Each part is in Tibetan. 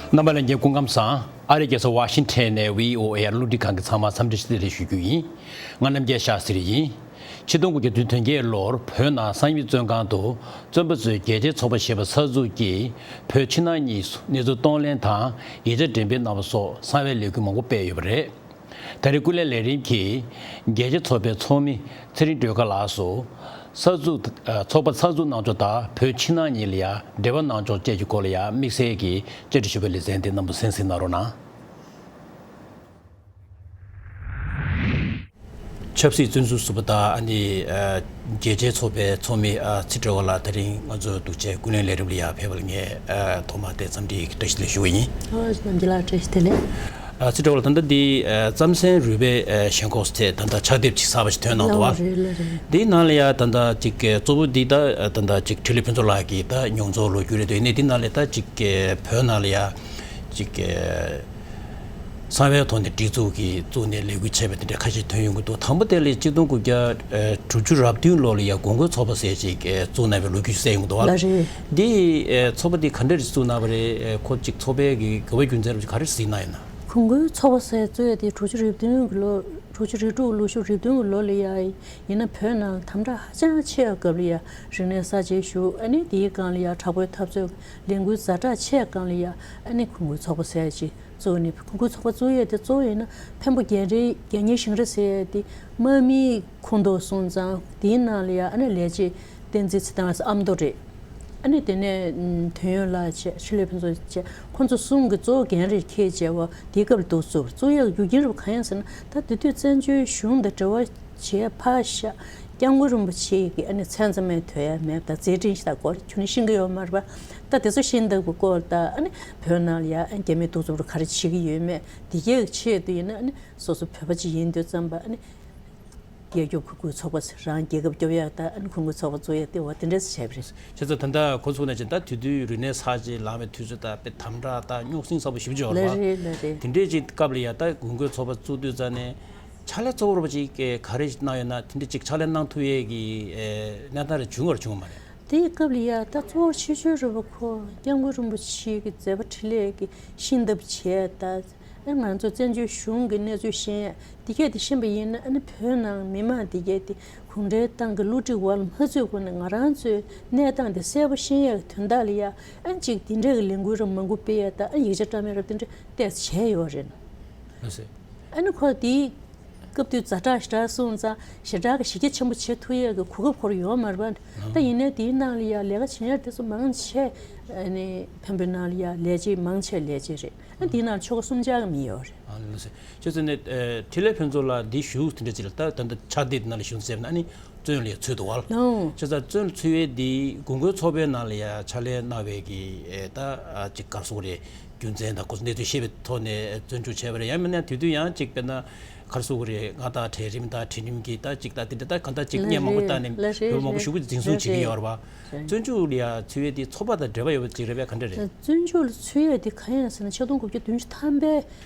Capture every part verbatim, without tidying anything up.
རྣམ་པ་ལྷན་རྒྱས་སྐུ་ཁམས་བཟང་། ཨ་རིའི་རྒྱལ་ས་ཝ་ཤིང་ཊོན་ནས་བྷི་ཨོ་ཨེ་རླུང་འཕྲིན་ཁང་གི་ཚང་མར་འཚམས་འདྲི་བཀྲ་ཤིས་བདེ་ལེགས་ཞུ་རྒྱུ་ཡིན། ང་རྣམ་རྒྱལ་ཤཱ་སི་རི་ཡིན། ཆིག་སྟོང་དགུ་བརྒྱ་དོན་བདུན་ལོར་བོད་ནང་གསང་ཡུམ་བཙོན་ཁང་དུ་བཙོན་པ་ཚོའི་རྒྱལ་གཅེས་ཚོགས་པ་ཞེས་པ་གསར་འཛུགས་ཀྱིས་བོད་ཕྱི་ནང་གཉིས་སུ་གནས་ཚུལ་གཏོང་ལེན་དང་ཡིག་ཆ་འགྲེམས་སྤེལ་གནང་བ་སོགས་གསང་བའི་ལས་འགུལ་མང་པོ་སྤེལ་ཡོད་པ་རེད། ད་རེས་སྐུ་ལས་ལས་རིམ་གྱིས་རྒྱལ་སྤྱི་ཚོགས་པའི་ཚོགས་མི་ཚེ་རིང་སྒྲོལ་དཀར་ལགས་སུ་གསར་འཛུགས་ཚོགས་པ་གསར་འཛུགས་གནང་ཕྱོགས་དང་བོད་ཕྱི་ནང་གཉིས་ལ་ཡང་འབྲེལ་བ་གནང་ཕྱོགས་བཅས་ཀྱི་སྐོར་ལ་ཡང་དམིགས་བསལ་གྱི་བཅར་འདྲི་ཞུ་བའི་ལེ་ཚན་དེ་རྣམ་པ་གསན་གཟིགས་གནང་རོགས་གནང་། ཆབ་སྲིད་བཙོན་ཟུར་ཟུར་པ་དང་ཨ་ནི་ཨ་རྒྱལ་སྤྱིའི་ཚོགས་པའི་ཚོགས་མི་ཨ་ཚེ་སྒྲོལ་དཀར་ལགས་དེ་རིང་ང་ཚོ་འདུག་བྱས་སྐུ་ལས་ལས་རིམ་ལ་ཡར་ཕེབས་པ་ལ་ངས་ཨ་ཐོག་མར་དེ་འཚམས་འདྲི་བཀྲ་ཤིས་བདེ་ལེགས་ཞུ་བ་ཡིན། ཨོ་རྣམ་རྒྱལ་ལགས་བཀྲ་ཤིས་བདེ་ལེགས། ཨ་ཚེ་སྒྲོལ་དཀར་ལགས་ད་ལྟ་འདི་ཨ་རྩམ་ཟན་རུས་པའི་ཨ་ཞེན་ཁོག་ཟེར་ད་ལྟ་ཕྱག་དེབ་ཅིག་གསར་པ་ཞིག་ཐོན་གནང་འདུག་བ། ལགས་རེད་ལགས་རེད། འདིའི་ནང་ལ་ཡ་ད་ལྟ་ཅིག་གཙོ་བོ་འདི་ད་ད་ལྟ་ཅིག་འཕྲིན་ལས་ཕུན་ཚོགས་ལགས་ཀྱི་ད་མྱོང་ཚོར་ལོ་རྒྱུས་རེད་འདུག་ཡིན་ནའི་འདི་ནང་ལ་ད་ཅིག་བོད་ནང་ལ་ཡ་ཅིག་གསང་བའི་ཐོག་ནས་སྒྲིག་འཛུགས་ཀྱིས་བཙུགས་ནས་ལས་འགུལ་བྱས་པ་དེ་འདྲ་ཁ་ཤས་ཐོན་ཡོང་གི་འདུག་དང་པོ་དེ་ལ་གཅིག་སྟོང་དགུ་བརྒྱ་དྲུག་ཅུ་རེ་བདུན་ལོ་ལ་ཡ་དགོན་སྐོར་ཚོགས་པ་ཟེར་ཅིག་བཙུགས་གནང་བའི་ལོ་རྒྱུས་ཤིག་གསལ་ཡོང་གི་འདུག་བ། ལགས་རེད། འདི་ཚོགས་པ་འདི་ག་འདྲ་རེ་བཙུགས་གནང་བ་རེད། ཁོ་ཅིག་ཚོགས་པའི་གི་དགོས་པ་རྒྱུ་མཚན་རེ་ག་རེ་གཟིགས་གནང་ཡོད་ན། དགོན་སྐོར་ཚོགས་པ་ཟེར་བཙུགས་ཡ་དེ་དྲུག་ཅུ་རེ་བདུན་གི་ལོ་དྲུག་ཅུ་རེ་དྲུག་ལོ་ཤུག་རེ་བདུན་གི་ལོ་ལ་ཡ་ཡིན་ན་བོད་ནང་དམ་དྲག་ཧ་ཅང་ཆེ་བའི་སྐབས་ལ་ཡ་རིག་གནས་གསར་བརྗེ་ཞུགས། ཨ་ནི་དེའི་སྒང་ལ་ཡ་དྲག་པོའི་འཐབ་རྩོད་ལས་འགུལ་ཛ་དྲག་ཆེ་བའི་སྒང་ལ་ཡ་ཨ་ནི་དགོན་སྐོར་ཚོགས་པ་ཟེར་ཅིག་བཙུགས་ནས་དགོན་སྐོར་ཚོགས་པ་བཙུགས་ཡས་དེ་གཙོ་བོ་ཡིན་ན་འཕན་པོ་རྒྱལ་རིགས་རྒྱལ་གཉེར་ཞིང་ར་ཟེར་ཡས་དེ་དམག་མིའི་ཁོངས་གཏོགས་སོང་ཙང་དེའི་ནང་ལ་ཡ་ཨ་ནི་ལས་བྱེད་བསྟན་འཛིན་ཚེ་བརྟན་ལགས་ཨ་མདོ་རེད། ཨ་ནི་དེ་ནས་དོན་ཡོད་ལགས་བྱས་ཕྱི་ལས་ཕུན་ཚོགས་བྱས་ཁོང་ཚོ་གསུམ་གྱི་གཙོ་བོ་འགན་རེ་འཁྱེར་བྱས་བ་དེའི་སྐབས་ལ་འདུག་བཙུགས་བཙུགས་ཡས་རྒྱུ་རྐྱེན་རེ་བ་གང་ཡིན་ཟེར་ན་ད་དེ་དུས་བཙན་བྱོལ་གཞུང་དང་འབྲེལ་བ་བྱས་ཕར་བཞག་སྐྱབས་མགོན་རིན་པོ་ཆེ་གི་ཨ་ནི་མཚན་རྩ་མེད་ཐོས་ཡ་མེད་པ་དང་མཛད་འཕྲིན་ཞིག་དང་སྐོར་ཁྱོན་ནས་ཤེས་ཀྱི་ཡོད་མ་རེད་པ། ད་དེ་ཚོ་ཤེས་འདུག་པའི་སྐོར་དང་ཨ་ནི་བོད་ནང་ལ་ཡ་ཨ་ནི་རྒྱ་མིས་གདུག་རྩུབ་རུ་ག་རེ་བྱེད་ཀྱི་ཡོད་མེད་དེ་གའི་ཆེད་དུ་ཡིན་ན་ཨ་ནི་སོ་སོ་བོད་པ་ཅིག་ཡིན་དུས་ཙམ་པ་ཨ་ནི་རྒྱལ་སྐྱོབ་གུས་བཀུར་ཚོགས་པ་རང་རྒྱལ་ཁབ་སྐྱོབ་ཡག་དང་ཨ་ནི་གུས་བཀུར་ཚོགས་པ་བཙུགས་ཡག་དེ་འོ་དེ་འདྲས་བྱས་པ་རེད། བྱས་ཙང་ད་ལྟ་ཁོ་ཚོ་ནས་ཅིག་ད་དེ་དུས་རིག་གནས་གསར་བརྗེ་ལངས་པའི་དུས་ཚོད་དང་དཔེ་དམ་དྲག་དང་རྙོག་ཟིང་ཚ་པོ་ཞེ་པོ་ཅིག་ཡོད་རེད་པ། ལགས་རེད་ལགས་རེད། དེ་འདྲས་ཅིག་སྐབས་ལ་ཡ་ད་གུས་བཀུར་ཚོགས་པ་བཙུགས་དུས་ཙ་ནས་ཕྱག་ལས་གཙོ་བོ་རུ་ཅིག་ག་རེ་གནང་ཡོད་ན་དེ་འདྲས་ཅིག་ཕྱག་ལས་གནང་ཐུབ་ཡས་ཀྱི་ཨེ་གནས་སྟངས་རེ་བྱུང་བར་བྱུང་བ་མ་རེད། དེའི་སྐབས་ལ་ཡ་ད་གཙོ་བོ་ཆེ་ཤོས་རུ་བ་ཁོ་སྐྱབས་མགོན་རིན་པོ་ཆེ་གི་མཛད་པ་འཕྲིན་ལས་ཀྱི་ཤེས་ལྡན་པ་བྱས་ད། ཨ་ང་ཚོ་བཙན་བྱོལ་གཞུང་གི་གནས་ཚུལ་ཤེས་ཡ་འདི་གས་དེ་ཤེས་པ་ཡིན་ན་ཨ་ནི་བོད་ནང་མི་མང་འདི་གས་དེ་གུང་ཁྲན་ཏང་གི་བསླུ་བྲིད་འོག་ལ་མ་ཚུད་གོང་ནས་ང་རང་ཚོའི་གནས་སྟངས་དེ་གསལ་པོ་ཤེས་ཡ་གི་དོན་དག་ལ་ཡ་ཨ་ནི་གཅིག་དེ་འདྲས་ཀྱི་ལས་འགུལ་རབ་མང་པོ་སྤེལ་ཡ་དང་ཨ་ནི་ཡིག་ཆ་བཀྲམ་ཡ་རབ་དེ་འདྲས་ཏོག་ཙམ་བྱས་ཡོད་རེད། ལགས་སོ། ཨ་ནི་ཁོ་དེའི་སྐབས་དུས་ཛ་དྲག་ཞེ་དྲག་སོང་ཙང་ཞེ་དྲག་གི་གཞི་རྒྱ་ཆེན་པོ་བྱེད་ཐུབ་ཡས་ཀྱི་གོ་སྐབས་ཁོར་ཡོད་མ་རེད་པ། ད་ཡིན་ནའི་དེའི་ནང་ལ་ཡ་ལས་ཀ་བྱེད་ཡ་དེ་ཚོ་མང་ཆེ་ཨ་ནི་འཕན་པོའི་ནང་ལ་ཡ་ལས་བྱེད་མང་ཆེ་ལས་བྱེད་རེད། ཨ་དེའི་ནང་ཆོལ་ཁ་གསུམ་ཆ་གི་མི་ཡོད་རེད། ཨ་ལགས་སོ། ཁྱེད་ཚོ་ནས་ཨ་འཕྲིན་ལས་ཕུན་ཚོགས་ལགས་འདི་བཞུགས་དེ་འདྲ་ཅིག་ལ་ད་ད་ལྟ་ཕྱག་དེབ་ནང་ལ་བཞུགས་ཟེར་ན་ཨ་ནི་བཙོན་ལ་ཚུད་འདུག་བ། ལགས། ཁྱེད་ཚོ་བཙོན་ལ་ཚུད་ཡས་འདི་གུས་བཀུར་ཚོགས་པའི་ནང་ལ་ཡ་ཕྱག་ལས་གནང་བའི་གི་ཨེ་ད་ཨ་ཅིག་ག་རེ་ཟེར་དགོས་རེད། རྒྱུ་མཚན་དང་ཁོ་ཚོ་གནས་ཚུལ་ཤེས་པའི་ཐོག་ནས་བཙོན་འཇུག་བྱས་པ་རེད། ཡང་མིན་ན་དེ་དུས་ཡང་ཅིག་དཔེར་ན་ག་རེ་ཟེར་དགོས་རེད། མངའ་བདག་གྲལ་རིམ་དང་གྲལ་རིམ་གྱི་ད་ཅིག་ད་དེ་འདྲ་ད་གང་ལྟར་ཅིག་ལགས་བརྙན་མང་པོ་རེད། བཏང་ནས་ལགས་རེད། བོད་མང་པོ་ཞེ་པོ་འཛིན་བཟུང་བྱེད་ཀྱི་ཡོད་རེད་པ། ལགས་རེད། བཙོན་འཇུག་ལ་ཡ་ཚུད་ཡས་དེ་ཚོགས་པ་དང་འབྲེལ་བ་ཡོད་པ་ཅིག་རེད་པས་ག་འདྲ་རེད། བཙོན་འཇུག་ལ་ཚུད་ཡས་དེ་གང་ཡིན་ཟེར་ན་ཆིག་སྟོང་དགུ་བརྒྱ་བདུན་ཅུ་ཐམ་པའི་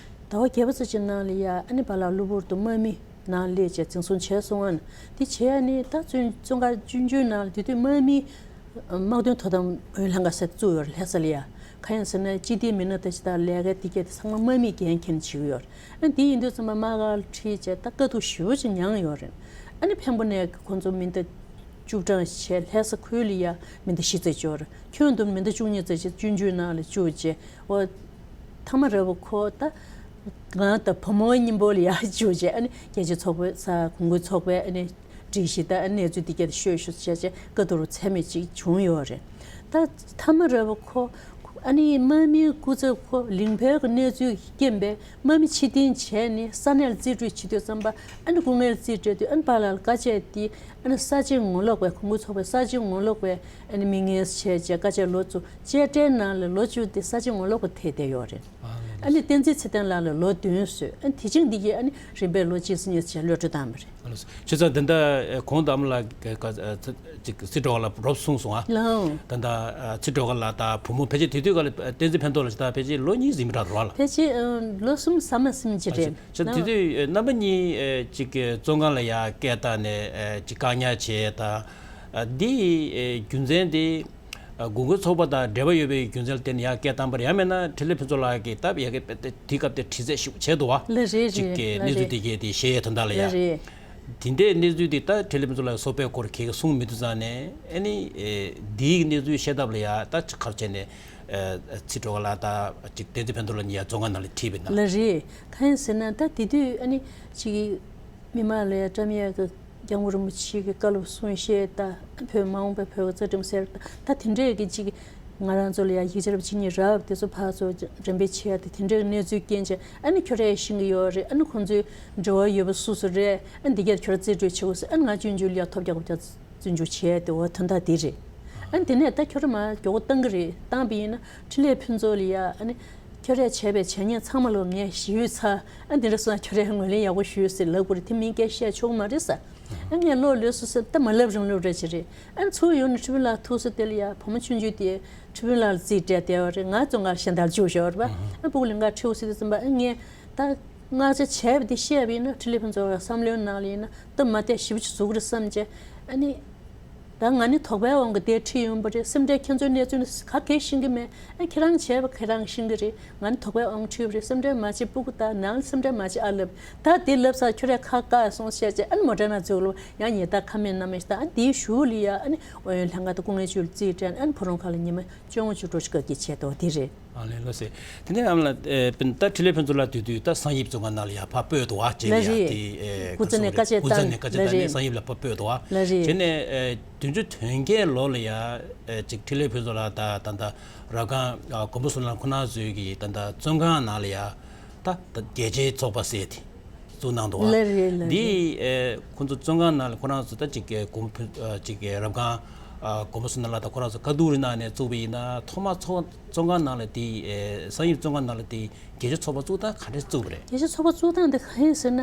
ཟླ་བ་བརྒྱད་པ་ཙམ་ཅིག་ནང་ལ་ཡ་ཨ་ནི་པཱ་ལགས་གློ་བུར་དུ་དམག་མི་ནང་སླེབས་བྱས་འཛིན་བཟུང་བྱས་སོང་ཨ་ནི་དེ་བྱས་ཨ་ནི་ད་བཙོན་བཙོན་ཁང་བཙོན་འཇུག་ནང་ལ་དེ་དུས་དམག་མི་དམག་དོན་དོ་དམ་ཨུ་ཡོན་ལྷན་ཁང་ཟེར་བཙུགས་ཡོད་རེད་ལྷ་ས་ལ་ཡ། གང་ཡིན་ཟེར་ན་སྤྱི་བདེའི་མི་སྣ་དང་ཅི་ལྟར་ལས་ཀ་དེ་གས་དེ་ཚང་མ་དམག་མིས་འགན་འཁྱེར་ནས་བྱེད་ཀྱི་ཡོད་རེད། ཨ་དེ་ཡིན་དུས་ཚང་མ་དམག་སྒར་ཁྲིད་བྱས་ད་དཀའ་སྡུག་ཞེ་པོ་ཅིག་མྱངས་ཡོད་རེད། ཨ་ནི་འཕན་པོ་ནས་ཁོང་ཚོ་མི་ཟླ་བཅུ་གྲངས་བྱས་ལྷ་ས་ཁུལ་ལ་ཡ་མི་ཟླ་བཞི་ཙམ་འབྱོར་རེད། ཁྱོན་བསྡོམས་མི་ཟླ་བཅུ་གཉིས་ཙམ་ཅིག་བཙོན་འཇུག་ནང་ལ་བཅུག་བྱས་འོ། ཐ་མ་ར་བ་ཁོ་ད་ང་དང་བུ་མོ་གཉིས་པོ་ལ་ཡ་བཅུག་བྱས་ཨ་ནི་རྒྱལ་སྤྱིའི་ཚོགས་པའི་ས་གུས་བཀུར་ཚོགས་པའི་ཨ་ནི་སྒྲིག་གཞི་དང་ཨ་ནི་གནས་ཚུལ་འདི་གས་ཤོད་ཤོད་བྱས་བྱས་དཀའ་སྡུག་རུ་ཚད་མེད་ཅིག་བྱུང་ཡོད་རེད། ད་ཐ་མ་ར་བ་ཁོ་ཨ་ནི་དམག་མིའི་སྐུ་ཚབ་ཁོ་ལིང་ཕེ་གི་གནས་ཚུལ་རྐྱེན་པས་དམག་མི་ཕྱིར་འཐེན་བྱས་ནས་ས་གནས་ལ་རྩིས་སྤྲོད་བྱེད་དུས་ཙམ་པ་ཨ་ནི་སྐུ་ངལ་རྩིས་སྤྲད་དུས་ཨ་ནི་པཱ་ལགས་ལ་བཀའ་ཆད་དེ་ཨ་ནི་ས་བྱི་ངོ་ལོག་པའི་གུས་བཀུར་ཚོགས་པའི་ས་བྱི་ངོ་ལོག་པའི་ཨ་ནི་མི་ངན་བྱས་བྱས་བཀའ་ཆད་ལོ་བཅུ་བཅད་ཁྲའི་ནང་ལ་ལོ་བཅུ་དེ་ས་བྱི་ངོ་ལོག་པ་ཐེ་བསྡད་ཡོད་རེད། ཨ་ནི་བསྟན་འཛིན་ཚེ་བརྟན་ལགས་ལ་ལོ་བདུན་བཟོས། ཨ་ནི་དེ་རིང་འདི་གའི་ཨ་ནི་རིམ་པས་ལོ་གཅིག་སྲིད་གཉེར་བྱས་གློད་གྲོལ་བཏང་བ་རེད། ཨ་ལགས་སོ། བྱས་ཙང་དེ་འདྲ་གོང་དུ་ཨ་མ་ལགས་ཀྱིས་ཅིག་ཚེ་སྒྲོལ་དཀར་ལགས་རོབ་གསུངས་སོང་ཨ། ལགས། ད་ལྟ་ཚེ་སྒྲོལ་དཀར་ལགས་དང་བུ་མོ་ཕལ་ཆེར་དེ་དུས་ཀ་ལ་བསྟན་འཛིན་ཕན་ཐོགས་ལགས་ད་ཕལ་ཆེར་ལོ་གཉིས་ཟིན་པ་འདྲ་འདུག་ལ། ཕལ་ཆེར་ལོ་གསུམ་ཟ་མ་ཟིན་ཅིག་རེད། བྱས་ཙང་དེ་དུས་རྣམ་པ་གཉིས་ཅིག་བཙོན་ཁང་ལ་ཡ་སྐད་བཏང་ནས་ཅིག་བཀག་ཉར་བྱས་དང་འདི་རྒྱུ་མཚན་དེ། དགོན་སྡེ་ཚོགས་པ་དང་འབྲེལ་བ་ཡོད་པའི་རྒྱུ་མཚན་ལ་བརྟེན་ནས་ཡར་སྐད་བཏང་པ་རེད། ཡང་མིན་ན་འཕྲིན་ལས་ཕུན་ཚོགས་ལགས་ཀྱིས་སྟབས་ཡག་གི་དེ་སྐབས་དེ་དྲི་རྩད་ཞིབ་བྱས་འདུག་བ། ལགས་རེད། ཅིག་གི་གནས་ཚུལ་དེ་གས་དེ་བཤད་ཡས་དོན་དག་ལ་ཡ། ལགས་རེད། དེ་འདྲའི་གནས་ཚུལ་དེ་ད་འཕྲིན་ལས་ཕུན་ཚོགས་ལགས་སོག་པོའི་སྐོར་གས་གསུངས་མི་འདུག་ཙང་ནས། ཨ་ནི་འདིའི་གནས་ཚུལ་བཤད་ཐབས་ལ་ཡ་ད་ཅིག་ག་རེ་བྱས་ནས་ཚེ་སྒྲོལ་དཀར་ལགས་དང་ཅིག་བསྟན་འཛིན་ཕན་ཐོགས་ལགས་གཉིས་ཡ་བཙོན་ཁང་ནང་ལ་ཁྲིད་པའི་ནང་། ལགས་རེད། གང་ཡིན་ཟེར་ན་ད་དེ་དུས་ཨ་ནི་ཅིག་མི་མང་ལ་ཡ་བཀྲམ་ཡས་ཀྱི་སྐྱབས་མགོན་རིན་པོ་ཆེ་གི་བཀའ་སློབ་གསུང་བཤད་དང་བོད་མ་འོངས་པའི་བོད་ཀྱི་རྩ་ཁྲིམས་ཟེར་ད་དེ་འདྲས་ཀྱི་ཅིག་ང་རང་ཚོ་ལ་ཡ་ཡིག་ཆ་རབ་ཆེན་གཉིས་རབ་དེ་ཚོ་ཕར་ཚུར་འགྲེམས་སྤེལ་བྱེད་ཡ་དེ་དེ་འདྲས་ཀྱི་གནས་ཚུལ་རྐྱེན་བྱས། ཨ་ནི་ཁྱོད་རས་ཤེས་ཀྱི་ཡོད་རེད། ཨ་ནི་ཁོང་ཚོའི་འབྲེལ་བ་ཡོད་པ་སུ་སུ་རེད། ཨ་ནི་འདི་གས་ཁྱོད་ར་རྩིས་སྤྲོད་བྱེད་དགོས་ཟེར། ཨ་ནི་ང་སྤྱོད་འཇུག་ལ་ཡ་ཐོབ་རྒྱག་དགོས་བྱ་བཙོན་འཇུག་བྱས་ཏེ་འོ་དོན་དག་འདི་རེད། ཨ་ནི་དེ་ནས་ད་ཁྱོད་ར་མ་མགྱོགས་པོ་བཏང་གི་རེད། བཏང་པ་ཡིན་ན་འཕྲིན་ལས་ཕུན་ཚོགས་ལ་ཡ་ཨ་ནི་ཁྱོད་རས་བྱས་པའི་བྱས་ཉེས་ཚང་མ་ལོ་ངས་ཞི་བའི་ཚ། ཨ་ནི་དེ་འདྲ་སོང་ན་ཁྱོད་རས་ངོས་ལེན་ཡག་པོ་ཞུས་ཟེར་ལབ་དགོས་རེད། དེ་མིན་སྐད་བཤད་ཆོག་གི་མ་རེད་ས། ཨ་ངས་ལོག་ལོས་སུ་སེ་ད་མ་ལབ་རང་ལབ་རེད་ཅི་རེད། ཨ་ནི་ཚུར་ཡོང་ནས་ཁྲི་པུན་ལགས་ཐུག་སོ་དེ་ལ་ཡ་བུ་མོ་ཆུང་ཆུང་དེ་ཁྲི་པུན་ལགས་ལ་རྩིས་སྤྲད་བསྡད་པ་རེད། ང་བཙོན་ཁང་གཞན་དག་བཅུག་ཞོར་བ། ཨ་ཕྲུ་གུ་ལིང་ག་ཁྲིའུ་སི་དེ་ཙམ་པ་ཨ་ངས་ད། མངགས་བྱ་བྱས་པ་འདི་བཤད་པ་ཡིན་ན་འཕྲིན་ལས་ཕུན་ཚོགས་ལ་བསམ་བློའི་ནང་ལ་ཡིན་ན་སྟབས་མ་བདེ་ཞེ་པོ་ཅིག་བཟོ་གི་རེད་བསམ་བྱས། ཨ་ནི། ད་ང་ནི་དོགས་པའི་དབང་གིས་དེ་ཁྲིད་ཡོང་པ་རེད། སེམས་ཁྲལ་ཁྱེད་ཚོའི་གནས་ཚུལ་ནི་ག་གེ་ཤེས་ཀྱི་མེད། ཨ་ཁྱེད་རང་བྱས་པ་ཁྱེད་རང་ཤེས་ཀྱི་རེད། ང་ནི་དོགས་པའི་དབང་ཁྲིད་པ་རེད། སེམས་ཁྲལ་མ་བྱེད་སྤུ་གུ་དང་ནང་སེམས་ཁྲལ་མ་བྱེད། ཨ་ལབ་ད་དེ་ལབ་ས་ཁྱོད་རས་ཁ་བཀག་སོང་བཤད་བྱས། ཨ་ནི་མོ་ཊ་ནང་འཛུལ་ལོ་ཡང་ཉེས་རྡུང་ཁ་མེད་སྣ་མེད་ཞིག་ད་ཨ་དེའི་གཞུག་ལ་ཡ་ཨ་ནི་ཨོ་ཡོན་ལྷན་ཁང་དང་སྐུ་ངལ་ཅུ་ལ་རྩིས་སྤྲད། ཨ་ནི་ཕོ་བྲང་ཁ་ལ་ཉི་མ་བཅོ་ལྔ་བཅུ་དྲུག་ཅིག་བཀག་སྐྱིལ་བྱས་འདུག་དེ་རེད། ཨ་ལས་ལོ་ཟེར། དེ་ནས་ཨ་མ་ལགས། ཨེ་པིན་ད་འཕྲིན་ལས་ཕུན་ཚོགས་ལགས་དེ་དུས་ད་གསང་ཡིབ་བཙོན་ཁང་ནང་ལ་ཡ་ཕར་སྤོས་འདུག་བ། རྗེས་ལ་ལགས་ཡ་རེད། དེ་ཨེ་སྐུ་ཚེ་ནས་བཀའ་ཆད་སྐུ་ཚེ་ནས་བཀའ་ཆད་བཏང་ནས་ལགས་རེད། གསང་ཡིབ་ལ་ཕར་སྤོས་འདུག་བ། ལགས་རེད། བྱས་ནས་ཨེ་བདུན་ཅུ་དོན་བརྒྱད་ལོ་ལ་ཡ་ཨེ་ཅིག་འཕྲིན་ལས་ཕུན་ཚོགས་ལགས་ད་ད་ད་རབ་སྒང་ཨ་མགོན་པོ་བསོད་ནམས་ཁོ་ན་ཚོའི་གི་ད་ད་བཙོན་ཁང་ནང་ལ་ཡ་ད་ད་རྒྱལ་གཅེས་ཚོགས་པ་ཟེར་དེ། བཙུགས་གནང་འདུག་བ། ལགས་རེད་ལགས་རེད། འདི་ཨེ་ཁོང་ཚོ་བཙོན་ཁང་ནང་ལ་ཁོ་རང་ཚོ་ད་ཅིག་གི་གོང་ཨ་ཅིག་གི་རབ་སྒང་ཨ་མགོན་པོ་བསོད་ནམས་ལགས་དང་ཁོ་རང་ཚོ་བཀའ་བསྡུར་གནང་ནས་བཙུགས་པ་ཡིན་ན། ཐོག་མ་ཚོགས་བཙོན་ཁང་ནང་ལ་དེ་ཨེ་གསང་ཡིབ་བཙོན་ཁང་ནང་ལ་དེ་རྒྱལ་གཅེས་ཚོགས་པ་བཙུགས་སྟངས་ག་འདྲས་བཙུགས་པ་རེད། རྒྱལ་གཅེས་ཚོགས་པ་བཙུགས་སྟངས་དེ་གང་ཡིན་ཟེར་ན།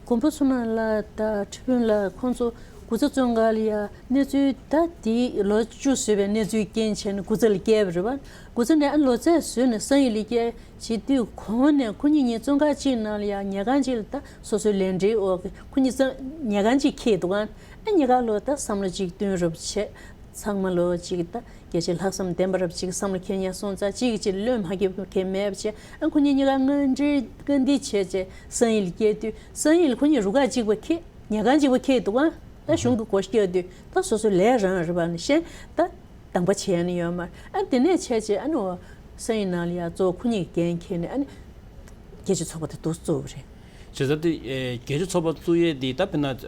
མགོན་པོ་བསོད་ནམས་ལགས་དང་ཁྲི་དཔོན་ལགས་ཁོང་ཚོ་སྐུ་ཚེ་བཙོན་ཁང་ལ་ཡ་གནས་ཚུལ་ད་དེ་ལོ་བཅུ་བཟོས་པའི་གནས་ཚུལ་རྐྱེན་བྱས་ནས་སྐུ་ཚེ་ལ་བསྐྱལ་བ་རེད་བ། སྐུ་ཚེ་ནས་ཨ་ལོ་ཚད་བཟོས་ནས་གསང་ཡིག་ལ་བསྐྱལ་བྱེད་དུས་གོང་ནས་ཁོ་གཉིས་གཉིས་བཙོན་ཁང་གཅིག་ནང་ལ་ཡང་ཉལ་ཁང་གཅིག་ལ་ད་སོ་སོའི་ལས་འབྲེལ་འོག་གི་ཁོ་གཉིས་ཙང་ཉལ་ཁང་གཅིག་འཁེལ་འདུག་ཨ། ཨ་གཉིས་ཀ་ལོ་ད་བསམ་བློ་གཅིག་བཏོན་རབས་བྱས་ཚང་མ་ལོ་གཅིག་ད་སྐད་ཆ་ལྷག་བསམ་ལྡན་པ་རབས་གཅིག་བསམ་བློ་འཁྱེར་ཉན་སོང་ཙང་གཅིག་གིས་གཅིག་ལ་བློས་མ་འཁེལ་མཁན་མེད་པ་བྱས། ཨ་ཁོ་གཉིས་གཉིས་ཀ་དངངས་འབྲེལ་བཀའ་འདྲི་བྱས་བྱས་གསང་ཡིག་ལ་བསྐྱལ་དུས་གསང་ཡིག་ལ་ཁོ་གཉིས་རུ་ཁག་གཅིག་པ་འཁེལ། ཉལ་ཁང་གཅིག་པ་འཁེལ་འདུག་ཨ། ད་གཞུང་གི་སྒོ་བཤལ་དུས་ད་སོ་སོའི་ལས་རང་རེད་པ་ནི་ཤེས་ད། དང་པ་བྱས་ནི་ཡོད་མ་རེད། ཨ་དེ་ནས་བྱས་རྗེས་ཨ་ནི་འོ་གསང་ཡིག་ནང་ལ་ཡ་གཙོ་བོ་ཁོ་གཉིས་འགན་འཁྱེར་ནས་ཨ་ནི་རྒྱལ་སྤྱི་ཚོགས་པ་དེ་འདུག་བཙུགས་པ་རེད། བྱས་ཙང་དེ་ཨེ་རྒྱལ་སྤྱི་ཚོགས་པ་བཙུགས་ཡས་དེ་ད་དཔེར་ན་ཨེ་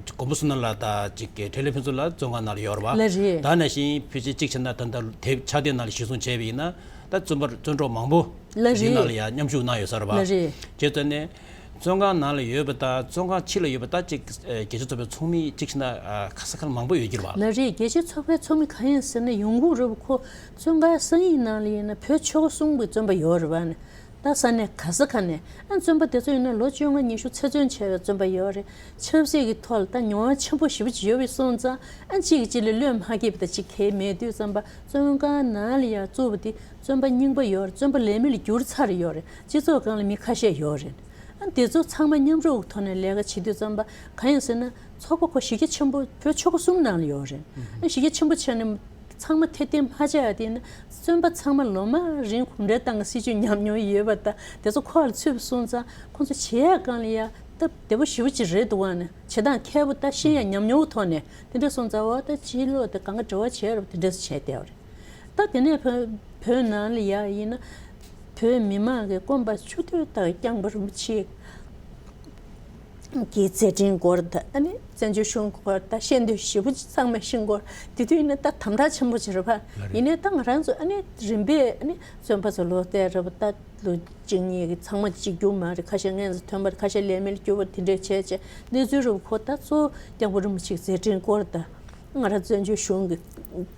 མགོན་པོ་བསོད་ནམས་ལགས་དང་ཅིག་འཕྲིན་ལས་ཕུན་ཚོགས་ལགས་བཙོན་ཁང་ནང་ལ་ཡོད་རེད་པ། ལགས་རེད། ད་ནང་བཞིན་ཕལ་ཆེར་གཅིག་བྱས་ན་ད་ལྟ་དེབ་ཕྱག་དེབ་ནང་ལ་གཞིར་བཟུང་བྱས་པ་ཡིན་ན་ད་བཙོན་པ་བཙོན་གྲོགས་མང་པོ་ལགས་རེད། འདི་ནང་ལ་ཡ་མཉམ་ཞུགས་གནང་ཡོད་ས་རེད་པ། ལགས་རེད། བྱས་ཙང་ནས། བཙོན་ཁང་ནང་ལ་ཡོད་པ་དང་བཙོན་ཁང་ཕྱི་ལ་ཡོད་པ་དང་གཅིག་ཨེ་རྒྱལ་སྤྱི་ཚོགས་པའི་ཚོགས་མི་གཅིག་བྱས་ན་ཨ་ཁ་ས་ཁ་ལ་མང་པོ་ཡོད་ཀྱི་རེད་པ། ལགས་རེད། རྒྱལ་སྤྱི་ཚོགས་པའི་ཚོགས་མི་གང་ཡིན་ཟེར་ན་ཡོང་སྒོ་རེད་པ། ཁོ་བཙོན་ཁང་གསང་ཡིག་ནང་ལ་ཡིན་ན་བོད་ཆོལ་ཁ་གསུམ་གྱི་བཙོན་པ་ཡོད་རེད་པ་ནི། ད་ས་གནས་ག་ས་ག་ནས་ཨ་བཙོན་པ་དེ་ཚོ་ཡིན་ན་ལོ་བཅོ་ལྔ་ཉི་ཤུ་ཚེ་བཙོན་བྱས་པའི་བཙོན་པ་ཡོད་རེད། ཆབ་སྲིད་ཀྱི་ཐོག་ལ་ད་མྱོང་བ་ཆེན་པོ་ཞེ་པོ་ཅིག་ཡོད་པའི་སོང་ཙང་ཨ་གཅིག་གིས་གཅིག་ལ་བློས་མ་འཁེལ་བ་ད་ཅིག་གལ་མེད་དུས་ཙམ་པ་བཙོན་ཁང་ནང་ལ་ཡང་བཙུགས་པ་དེ་བཙོན་པ་རྙིང་པ་ཡོད་རེད། བཙོན་པ་ལས་མེད་ལ་གྱུར་ཚར་ཡོད་རེད། སྤྱི་ཚོགས་སྒང་ལ་མི་ཁ་ཤས་ཡོད་རེད། ཨ་དེ་ཚོ་ཚང་མ་མཉམ་རུབ་ཐོག་ནས་ལས་ཀ་བྱེད་དུས་ཙམ་པ་གང་ཡིན་ཟེར་ན་ཚོགས་པ་ཁོ་གཞི་རྒྱ་ཆེན་པོ་བོད་ཆོལ་ཁ་གསུམ་ནང་ལ་ཡོད་རེད། ཨ་གཞི་རྒྱ་ཆེན་པོ་བྱས་ནས་ཚང་མ་འཐེར་འཐེན་མ་བྱས་ཡ་དེ་ནི་བཙོན་པ་ཚང་མ་ལོ་མང་རིང་གུང་ཁྲན་ཏང་གི་སྲིད་བྱུས་ཉམས་མྱོང་ཡོད་པ་དང་དེ་ཚོ་ཁོག་ལ་ཚུད་པ་སོང་ཙང་ཁོང་ཚོ་བྱེད་ཡ་སྒང་ལ་ཡ་སྟབས་བདེ་པོ་ཞེ་པོ་ཅིག་རེད་འདུག་བ་ནི་བྱེད་སྟངས་མཁས་པོ་ད་ཤེས་ཡ་ཉམས་མྱོང་ཐོག་ནས་དེ་འདྲ་སོང་ཙང་འོ་ད་ཕྱི་ལོགས་དེ་གང་ག་འབྲེལ་བ་བྱས་རབས་དེ་འདྲ་བྱས་བསྡད་པ་རེད། ད་དེ་ནས་བོད་བོད་ནང་ལ་ཡ་ཡིན་ན་བོད་མི་མང་གི་སྐོམ་པ་ཆུ་འདོད་ལྟར་བསྐྱངས་པ་རིན་པོ་ཆེ་གི་མཛད་འཕྲིན་སྐོར་དང་ཨ་ནི་བཙན་བྱོལ་གཞུང་སྐོར་དང་ཤེས་འདོད་ཞེ་པོ་ཅིག་ཚང་མས་ཤེས་སྐོར་དེ་དུས་ཡིན་ན་ད་དམ་དྲག་ཆེན་པོ་ཅིག་རེད་པ། ལགས་རེད། ཡིན་ནའི་ད་ང་རང་ཚོ་ཨ་ནི་རིམ་པས་ཨ་ནི་བཙོན་པ་ཚོ་ལོག་བསྡད་རེད་པ། ད་ལོ་གཅིག་གཉིས་ཀྱི་ཚང་མ་གཅིག་གྱུར་མ་རེད། ཁ་ཤས་སྔོན་ཚེ་ཐོན་པ་རེད། ཁ་ཤས་ལས་མེད་ལ་གྱུར་པ་དེ་འདྲས་བྱས་བྱས་གནས་ཚུལ་རུ་ཁོ་ད་གཙོ་བོ་སྐྱབས་མགོན་རིན་པོ་ཆེའི་མཛད་འཕྲིན་སྐོར་དང་། ང་རང་བཙན་བྱོལ་གཞུང་གི་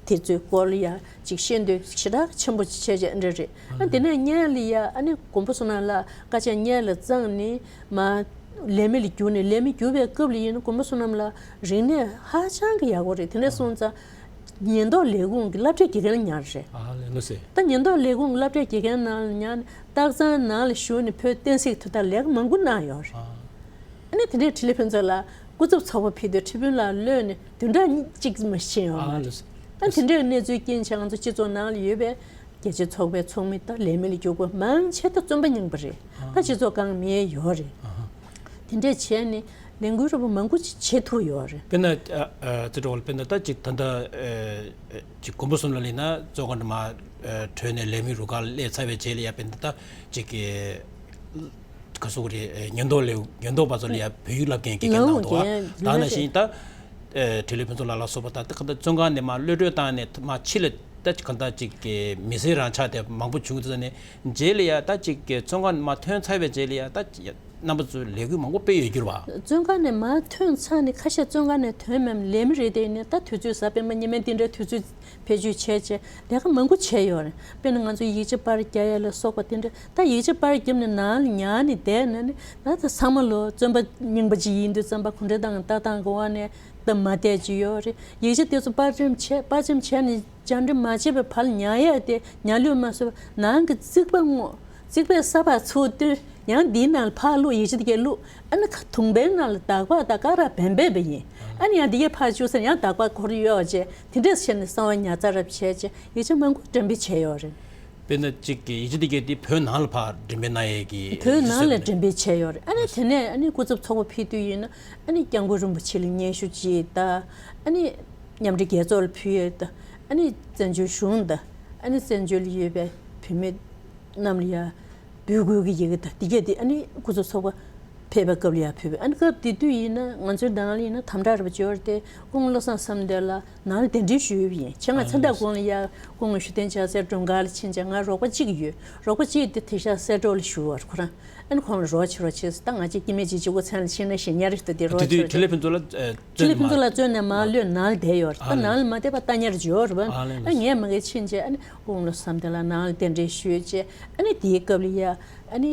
དེ་ཚོའི་སྐོར་ལ་ཡ་ཅིག་ཤེས་འདོད་ཞེ་དྲག་ཆེན་པོ་ཅིག་བྱས་བྱས་འདྲ་རེད། ཨ་དེ་ནས་སྔོན་ལ་ཡ་ཨ་ནི་མགོན་པོ་བསོད་ནམས་ལགས་བཀའ་ཆད་སྔོན་ལ་བརྩམས་ནས་མ་ལས་མེད་ལ་གྱུར་ནས་ལས་མེད་གྱུར་པའི་སྐབས་ལ་ཡིན་ན་མགོན་པོ་བསོད་ནམས་ལགས་རིག་གནས་ཧ་ཅང་གི་ཡག་པོ་རེད། དེ་འདྲ་སོང་ཙང་ཉེན་རྟོག་ལས་ཁུངས་ཀྱི་སློབ་གྲྭའི་དགེ་རྒན་ལ་ཉར་རེད། ཨ་ལས་ལོ་ཟེར། ད་ཉེན་རྟོག་ལས་ཁུངས་ཀྱི་སློབ་གྲྭའི་དགེ་རྒན་ནང་ལ་ཉར་ནས་སྟག་ཚང་ནང་ལ་བཞུགས་ནས་བོད་བསྟན་སྲིད་ཀྱི་དོན་དག་ལས་ཀ་མང་པོ་གནང་ཡོད་རེད། ཨ། ཨ་ནི་དེ་ནས་འཕྲིན་ལས་ཕུན་ཚོགས་ལགས་སྐུ་ཚབ་ཚོགས་པ་ཕེབས་དུས་ཁྲི་དཔོན་ལགས་གློད་ནས་བདུན་ཕྲག་གཅིག་ཙམ་ཕྱིན་ཡོད་མ་རེད། ཨ་ལགས་སོ། ད་དེ་འདྲའི་གནས་ཚུལ་རྐྱེན་བྱས་ང་ཚོ་སྤྱི་ཚོགས་ནང་ལ་ཡོད་པའི་རྒྱལ་སྤྱིའི་ཚོགས་པའི་ཚོགས་མི་དང་ལས་མི་ལ་རྒྱུག་པ་མང་ཆེ་ད་བཙོན་པ་རྙིང་པ་རེད། ད་སྤྱི་ཚོགས་སྒང་མེད་ཡོད་རེད། དེ་འདྲས་བྱས་ནས་ལས་འགུལ་རབ་མང་པོ་ཅིག་བྱེད་ཐུབ་ཡོད་རེད། དཔེར་ན་ཨ་ཨ་རྩེ་གྲོགས་ལ་དཔེར་ན་ད་ཅིག་ད་ལྟ་ཨ་ཅིག་དགོན་པ་གསུམ་ལ་སླེབས་ན་བཙོན་ཁང་དུ་མར་ཨ་བྲོས་ནས་ལས་མི་རུ་ཁག་ལ་སླེབས་ཚར་བའི་རྗེས་ལ་ཡ་དཔེར་ན་ད་ཅིག་གི་ག་སོག་རེད། ཉེན་རྟོག་ལས་ཉེན་རྟོག་པ་ཚོ་ལ་ཡ་བོད་ཡིག་བསླབ་མཁན་དགེ་རྒན་གནང་འདུག་ལགས། ད་ནང་བཞིན་ད་ཨ་འཕྲིན་ལས་ཕུན་ཚོགས་ལགས་ལ་སོགས་པ་ད་ད་ག་ད་བཙོན་ཁང་ནས་མར་གློད་གྲོལ་བཏང་ནས་མར་ཕྱི་ལ་ད་ག་ད་ཅིག་གི་མི་སེར་རང་ཆགས་ཏེ་མང་པོ་བྱུང་ཙང་ནས་རྗེས་ལ་ཡ་ད་ཅིག་གི་བཙོན་ཁང་ནས་མར་ཐོན་ཚར་བའི་རྗེས་ལ་ཡ་ད། རྣམ་པ་ཚོས་ལས་འགུལ་མང་པོ་སྤེལ་ཡོད་རྒྱུ་རེད་བ། བཙོན་ཁང་ནས་མར་ཐོན་ཚར་ནས་ཁ་ཤས་བཙོན་ཁང་ནས་ཐོན་མེད་ལས་མི་རེད་དེ་ནས་ད་དུས་ཚོད་གཟའ་སྤེན་པ་ཉི་མའི་འདི་འདྲའི་དུས་ཚོད་བེད་སྤྱོད་བྱས་བྱས་ལས་ཀ་མང་པོ་བྱས་ཡོད་རེད། དཔེར་ན་ང་ཚོ་ཡིག་ཆ་པར་རྒྱག་ཡ་ལ་སོགས་པ་དེ་འདྲ་ད་ཡིག་ཆ་པར་བརྒྱབ་ནས་ནང་ལ་ཉར་ནས་བསྡད་ན་ནི་ད་ད་ཚང་མ་ལོ་བཙོན་པ་རྙིང་པ་ཅིག་ཡིན་དུས་ཙམ་པ་གུང་ཁྲན་ཏང་ལྟ་སྟངས་ཀྱི་འོག་ནས་ད་མ་བསྡད་ཀྱི་ཡོད་རེད། ཡིག་ཆ་དེ་ཚོ་པར་འཇམ་བྱས་པར་འཇམ་བྱས་ནས། བཅར་འདྲི་མ་བྱས་པའི་བར་ལ་ཉར་ཡས་དེ་ཉར་ལུགས་མ་བཟོས་པར་ནང་གི་རྩིག་པ་སྔོག་རྩིག་པའི་ས་ཕར་ཚུར་བཏོན། ཡང་འདིའི་ནང་ལ་ཕར་བླུགས། ཡིག་ཆ་དེ་གས་བླུགས། ཨ་ནི་ཁ་དུང་པའི་ནང་ལ་འདག་པ་དང་ཀ་ར་བན་བན་པ་ཡིན། ཨ་ནི་ཡང་འདི་གས་ཕར་བཅུག་ཟེར་ཡང་འདག་པ་འཁོར་གཡོག་བྱས་དེ་འདྲས་བྱས་ནས་གསང་བ་ཉར་ཚགས་རབས་བྱས་བྱས་ཡིག་ཆ་མང་པོ་འགྲེམས་སྤེལ་བྱས་ཡོད་རེད། དཔེར་ན་གཅིག་གི་ཡིག་ཆ་དེ་གས་དེ་བོད་ནང་ལ་ཕར་འགྲེམས་སྤེལ་གནང་ཡས་ཀྱི་བོད་ནང་ལ་འགྲེམས་སྤེལ་བྱས་ཡོད་རེད། ཨ་ནི་དེ་ནས་ཨ་ནི་སྐུ་ཚབ་ཚོགས་པ་ཕེབས་དུས་ཡིན་ན་ཨ་ནི་སྐྱབས་མགོན་རིན་པོ་ཆེ་ལ་སྙན་ཞུ་ཅིག་དང་ཨ་ནི། མཉམ་འབྲེལ་རྒྱལ་ཚོགས་ལ་ཕུལ་ཡས་དང་ཨ་ནི་བཙན་བྱོལ་གཞུང་དང་ཨ་ནི་བཙན་བྱོལ་ལ་ཡོད་པའི་བོད་མི་རྣམས་ལ་ཡ་འབོད་སྐུལ་གྱི་ཡི་གེ་དང་འདི་གས་དེ་ཨ་ནི་སྐུ་ཚབ་ཚོགས་པ་ཕེབས་པའི་སྐབས་ལ་ཡ་ཕུལ་བས། ཨ་ནི་སྐབས་དེ་དུས་ཡིན་ན་ང་ཚོའི་ནང་ལ་ཡིན་ན་དམ་དྲག་རེ་བ་འབྱོར་ཏེ་སྐུ་ངོ་བློ་བཟང་བསམ་གཏན་ལགས་ནང་ལ་གདན་འདྲེན་ཞུས་པ་ཡིན། ཆེད་མངགས་མཚན་རྟགས་གོང་ལ་ཡ་སྐུ་ངོ་ཞུ་བསྟན་ཆགས་སའི་མགྲོན་ཁང་ལ་ཕྱིན་བྱས་ང་རོགས་པ་གཅིག་ཡོད། རོགས་པ་གཅིག་དེ་དེང་སང་གསལ་སྒྲོག་ལ་ཞུ་བར་ཁོ་རང་། ཨ་ནི་ཁོང་ལ་རོགས་བྱེད་རོགས་བྱེད་ཟེར། ད་ང་ཅིག་སྐྱེ་དམན་ཅིག་གཅིག་པོ་མཚན་ལ་ཕྱིན་ན་ཞེ་ཉར་ཞིག་ཏུ་དེ་རོགས་དེ་དུས་བྱེད་རོགས་བྱེད། འཕྲིན་ལས་ཕུན་ཚོགས་ལགས་ཨ་བཙོན་ནས་མར་འཕྲིན་ལས་ཕུན་ཚོགས་ལགས་བཙོན་ནས་མར་ལོས་ནང་ལ་བསྡད་ཡོད་རེད། ད་ནང་ལ་མ་བསྡད་པ་ལྟ་ཉར་བྱེད་ཡོད་རེད་པ། ཨ་ལས་ཨ་ངས་མ་གི་ཕྱིན་བྱས་ཨ་ནི་སྐུ་ངོ་བློ་བཟང་བསམ་གཏན་ལགས་ནང་ལ་གདན་འདྲེན་ཞུས་བྱས་ཨ་ནི་དེའི་སྐབས་ལ་ཡ་ཨ་ནི་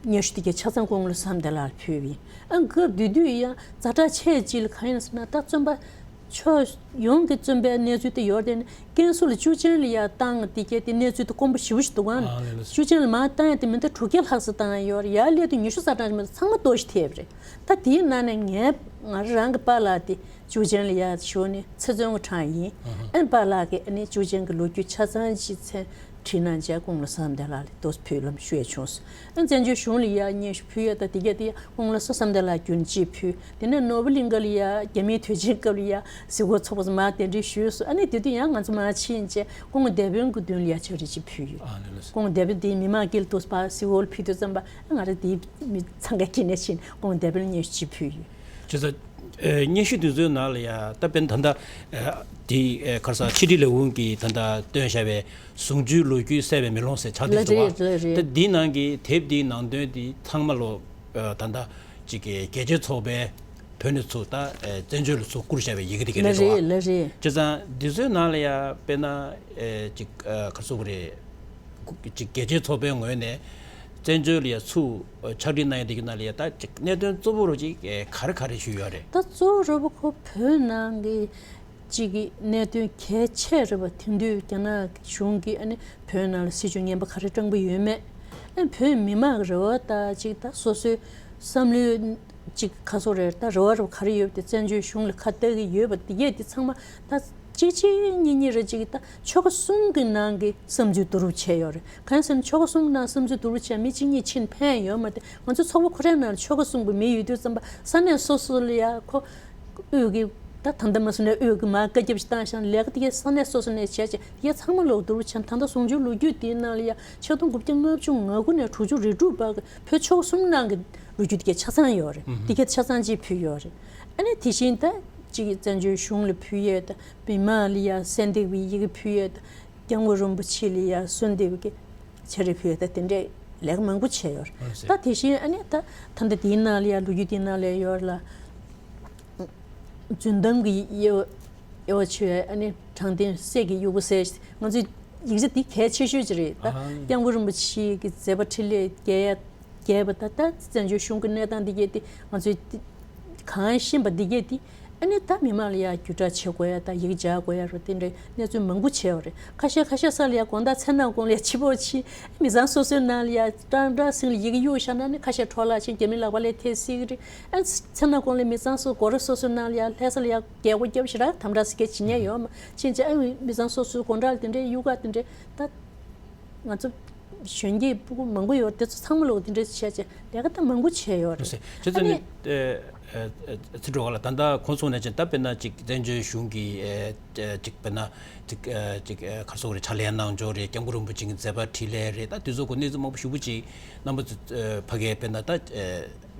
སྙན་ཞུ་དེ་གའི་ཆ་ཚང་སྐུ་ངོ་བློ་བཟང་བསམ་གཏན་ལགས་ལ་ཕུལ་བ་ཡིན། ཨ་སྐབས་དེ་དུས་ཡང་ཛ་དྲག་ཆེ་ཅིག་ལ་གང་ཡིན་ཟེར་ན་ད་བཙོན་པ། ཕྱོགས་ཡོངས་ཀྱི་བཙོན་པའི་གནས་ཚུལ་དེ་ཡོད་དེ་ནི་ཀན་སུའུ་ལ་ཅུའུ་ཅན་ལ་ཡ་བཏང་དེ་གས་དེ་གནས་ཚུལ་དེ་དཀོན་པོ་ཞེ་པོ་ཞིག་འདུག་ག་ཨ་ལས་ལས། ཅུའུ་ཅན་ལ་མར་བཏང་ཡ་དེ་མི་འདྲ་དྲུག་བརྒྱ་ལྷག་ཙམ་བཏང་ཡ་ཡོད་རེད། ཡར་སླེབས་དུས་ཉི་ཤུ་རྩ་གྲངས་ཀྱི་མི་འདུག་ཚང་མ་ལྟོགས་ཤི་ཐེབས་རེད། ད་དེའི་ནང་ནས་ངས་ང་རང་གི་པཱ་ལགས་དེ་ཅུའུ་ཅན་ལ་ཡ་ཞུ་ནས་ཚེ་བཙོན་གྱི་གྲངས་ཡིན། ཨ་ནི་པཱ་ལགས་ཀྱིས་ཨ་ནི་ཅུའུ་ཅན་གྱི་ལོ་རྒྱུས་ཆ་ཚང་ཅིག་མཚན། བྲིས་གནང་བྱས་སྐུ་ངོ་བློ་བཟང་བསམ་གཏན་ལགས་ལ་དོ་ཕུལ་ལམ་ཞུ་ཡས་བྱུང་སོང་། ཨ་བཙན་བྱོལ་གཞུང་ལ་ཡ་སྙན་ཞུ་ཕུལ་ཡས་དང་དེ་གས་དེ་ཡ་སྐུ་ངོ་བློ་བཟང་བསམ་གཏན་ལགས་བརྒྱུད་ཅིག་ཕུལ། དེ་ནས་ནོར་བུ་གླིང་ག་ལ་ཡ་རྒྱ་མིའི་དུས་ཆེན་སྐབས་ལ་ཡ་གཟིགས་སྐོར་ཚོགས་པ་ཚོ་མར་གདན་འདྲེན་ཞུས་སོང་། ཨ་ནི་དེ་དུས་ཡང་ང་ཚོ་མར་ཕྱིན་བྱས་སྐུ་ངོ་སྡེ་དཔོན་གྱི་མདུན་ལ་ཡ་ཕྱག་བྲིས་ཅིག་ཕུལ་ཡོད། ཨ་ལས་ལས། སྐུ་ངོ་སྡེ་དཔོན་དེ་མི་མང་དཀྱིལ་དུ་ཕར་གཟིགས་སྐོར་ཕུལ་དུས་ཙམ་པ་ཨ་ང་རང་དེའི་མི་འཚང་ཁ་སྐྱེས་ནས་ཕྱིན་སྐུ་ངོ་སྡེ་དཔོན་ལ་སྙན་ཞུ་ཅིག་ཕུལ་ཡོད། བྱས་ཙང་། ཨེ། སྙན་ཞུ་དེ་ཚོའི་ནང་ལ་ཡ་ད་དཔེར་ན་ད་ལྟ་ཨེ། དེ་ཨེ། ག་རེ་ཟེར་ཕྱི་དྲིལ་ལས་ཁུངས་ཀྱིས་ད་ལྟ་བཏོན་བཞག་པའི་ཟུང་ཆུའི་ལོ་རྒྱུས་གསལ་བའི་མེ་ལོང་ཟེར་ཕྱག་དེབ་ལ་འདུག་རེད་པ། ལ་རེད། ད་འདིའི་ནང་གི་དེབ་འདིའི་ནང་དོན་འདི་ཚང་མ་ལོ་ཨེ། ད་ལྟ་ཅིག་གི་རྒྱལ་སྤྱིའི་ཚོགས་པས་བོད་ནས་ཚུར་ད་ཨེ། བཙན་བྱོལ་ལ་ཚུར་བསྐུར་བཞག་པའི་ཡི་གེ་དེ་ག་ལ་རེད་འདུག་རེད་པ། ལ་རེད། བྱས་ཙང་འདི་ཚོའི་ནང་ལ་ཡ་དཔེར་ན་ཨེ། ཅིག་ཨེ། ག་རེ་ཟེར་དགོས་རེད། ཅིག་རྒྱལ་སྤྱིའི་ཚོགས་པའི་ངོས་ནས་བཙན་བྱོལ་ལ་ཡ་ཚུར་ཕྱག་བྲིས་གནང་ཡ་དེ་གི་ནང་ལ་ཡ་ད་ཅིག་གནད་དོན་གཙོ་བོ་རུ་ཅིག་ག་རེ་ག་རེ་ཞུས་ཡོད་རེད། ད་གཙོ་བོ་རུ་བ་ཁོ་བོད་ནང་གི་ཅིག་གི་གནད་དོན་གལ་ཆེ་རེད་པ། དེང་དུས་རྒྱ་ནག་གཞུང་གིས་ཨ་ནི་བོད་ནང་ལ་སྲིད་བྱུས་ངན་པ་ག་རེ་བསྐྲུན་པ་ཡོད་མེད། ཨ་ནི་བོད་མི་མང་གི་རེ་བ་ད་ཅིག་ད་སོ་སོའི་བསམ་བློའི། ཅིག་ཁ་སོ་རེད། ད་རེ་བ་རུ་ག་རེ་ཡོད་དེ་བཙན་བྱོལ་གཞུང་ལ་ཁ་བཏགས་ཀྱི་ཡོད་པ་དེ་གས་དེ་ཚང་མ་ད་གཅིག་གཅིག་གཉིས་གཉིས་རེ་གཅིག་ད་ཆོལ་ཁ་གསུམ་གྱི་ནང་གི་བསམ་ཚུལ་བསྡུ་རུབ་བྱས་ཡོད་རེད། གང་ཡིན་ཟེར་ན་ཆོལ་ཁ་གསུམ་གྱི་ནང་བསམ་ཚུལ་བསྡུ་རུབ་བྱས་མི་གཅིག་གཉིས་ཕྱིན་ཕན་ཡོད་མ་རེད། ང་ཚོ་ཚོགས་པ་ཁོ་རའི་ནང་ལ་ཆོལ་ཁ་གསུམ་གྱི་མི་ཡོད་དུས་ཙམ་པ་ས་གནས་སོ་སོ་ལ་ཡ་ཁོ་དབུས་ཀྱི་ད་ད་ལྟ་མ་སོང་ནས་དབུས་ཀྱི་མར་བཀའ་ཁྱབ་ཞིག་བཏང་ཤག་ལས་ཀ་དེ་གས་ས་གནས་སོ་སོ་ནས་བྱས་བྱས་དེ་གས་ཚང་མ་ལོག་བསྡུ་རུབ་བྱས། ད་ལྟ་ཟུང་ཆུའི་ལོ་རྒྱུས་དེའི་ནང་ལ་ཡ་ཆིག་སྟོང་དགུ་བརྒྱ་ལྔ་བཅུ་ང་དགུ་ནས་དྲུག་ཅུ་རེ་དྲུག་བར་གྱི་བོད་ཆོལ་ཁ་གསུམ་ནང་གི་ལོ་རྒྱུས་དེ་གས་ཆ་ཚང་ཡོད་རེད། ཨུ་ཧུམ། དེ་གས་ཆ་ཚང་ཅིག་ཕུལ་ཡོད་རེད། ཨ་ནི་དེ་བཞིན་ད་ཅིག་བཙན་བྱོལ་གཞུང་ལ་ཕུལ་ཡས་ད་མི་མང་ལ་ཡ་གསོལ་འདེབས་ཀྱི་ཡི་གེ་ཕུལ་ཡས་ད་སྐྱབས་མགོན་རིན་པོ་ཆེ་ལ་ཡ་གསོལ་འདེབས་ཀྱི་ཕྱག་བྲིས་ཕུལ་ཡས་ད་དེ་འདྲའི་ལས་ཀ་མང་པོ་བྱས་ཡོད་རེད། ཨ་ནི་ད་དེ་བཞིན་ཨ་ནི་ད་ད་ལྟ་དེའི་ནང་ལ་ཡ་ལོ་རྒྱུས་དེའི་ནང་ལ་ཡ་ཡོད་རེད་ལ། རྫུན་གཏམ་གྱི་དབྱེ་བ་དབྱེ་བ་ཕྱེ་བའི་ཨ་ནི་དྲང་བདེན་གསེར་གྱི་དབྱུག་པ་ཟེར། ང་ཚོའི་ཡིག་ཆ་འདི་གལ་ཆེ་ཤོས་ཅིག་རེད། ད་ཨ་ནི་སྐྱབས་མགོན་རིན་པོ་ཆེ་གི་མཛད་པ་འཕྲིན་ལས་རྒྱས་ཡ་རྒྱས་པ་ད་ད་བཙན་བྱོལ་གཞུང་གི་གནས་སྟངས་འདི་གས་དེ་ང་ཚོས་གང་ཤེས་པ་འདི་གས་དེ་ ཨ་ནི་ད་མི་མང་ལ་ཡ་བརྒྱུད་བསྒྲགས་བྱེད་དགོས་ཡ་ད་ཡི་གེ་སྦྱར་དགོས་ཡ་རུ་དེ་འདྲའི་གནས་ཚུལ་མང་པོ་བྱས་ཡོད་རེད། ཁ་ཤས་ཁ་ཤས་ས་ལ་ཡ་དགོང་དག་མཚན་ནག་གུང་ལ་ཡ་ཕྱི་པོ་ཕྱིན། མི་ཚང་སོ་སོའི་ནང་ལ་ཡ་ཀྲང་ཀྲང་སིང་ལ་ཡི་གེ་གཡུག་བཞག་ན་ནི་ཁ་ཤས་འཕྲོ་བརླག་ཕྱིན། རྒྱ་མི་ལག་པ་ལ་ཐེབས་སྲིད་ཀྱི་རེད། ཨ་ནི་མཚན་ནག་གུང་ལ་མི་ཚང་སོ་སྒོ་ར་སོ་སོའི་ནང་ལ་ཡ་ལྷ་ས་ལ་ཡ་རྒྱལ་སྒོ་བརྒྱབ་ཞེ་དྲག་དམ་དྲག་སི་ཀེ་བྱེད་ཉན་ཡོད་མ་ཕྱིན་ཅི། ཨ་ནི་མི་ཚང་སོ་སོའི་སྒོ་འགྲམ་ལ་དེ་འདྲའི་གཡུག་ག་དེ་འདྲའི་ད། ང་ཚོ་གཞོན་སྐྱེས་སྤུ་གུ་མང་པོ་ཡོད་དེ་ཚོ་ཚང་མ་ལོག་དེ་འདྲ་བྱས་བྱས་ལས་ཀ་ད་མང་པོ་བྱས་ཡོད་རེད། ལགས་སེ། བྱས་ཙང་ཨ་ནི་ནི་ཨེ་ཨེ་ཨེ་ཚེ་སྒྲོལ་དཀར་ལགས། ད་ལྟ་གོང་སོང་ནས་ཅན་ད་དཔེར་ན་ཅིག་བཙན་བྱོལ་གཞུང་གི་ཨེ་ཨེ་ཅིག་དཔེར་ན་ཅིག་ཨེ་ཅིག་ཨེ་ག་རེ་ཟེར་དགོས་རེད། ཕྱག་ལས་གནང་ཕྱོགས་རེད། སྐྱབས་མགོན་རིན་པོ་ཆེ་གི་མཛད་པ་འཕྲིན་ལས་རེད། ད་དེ་ཚོ་གོ་གནས་ཚུལ་མང་པོ་ཞེ་པོ་ཅིག་རྣམ་པ་ཚོ་ཨེ་ཕ་གིར་དཔེར་ན་ད་ཨེ་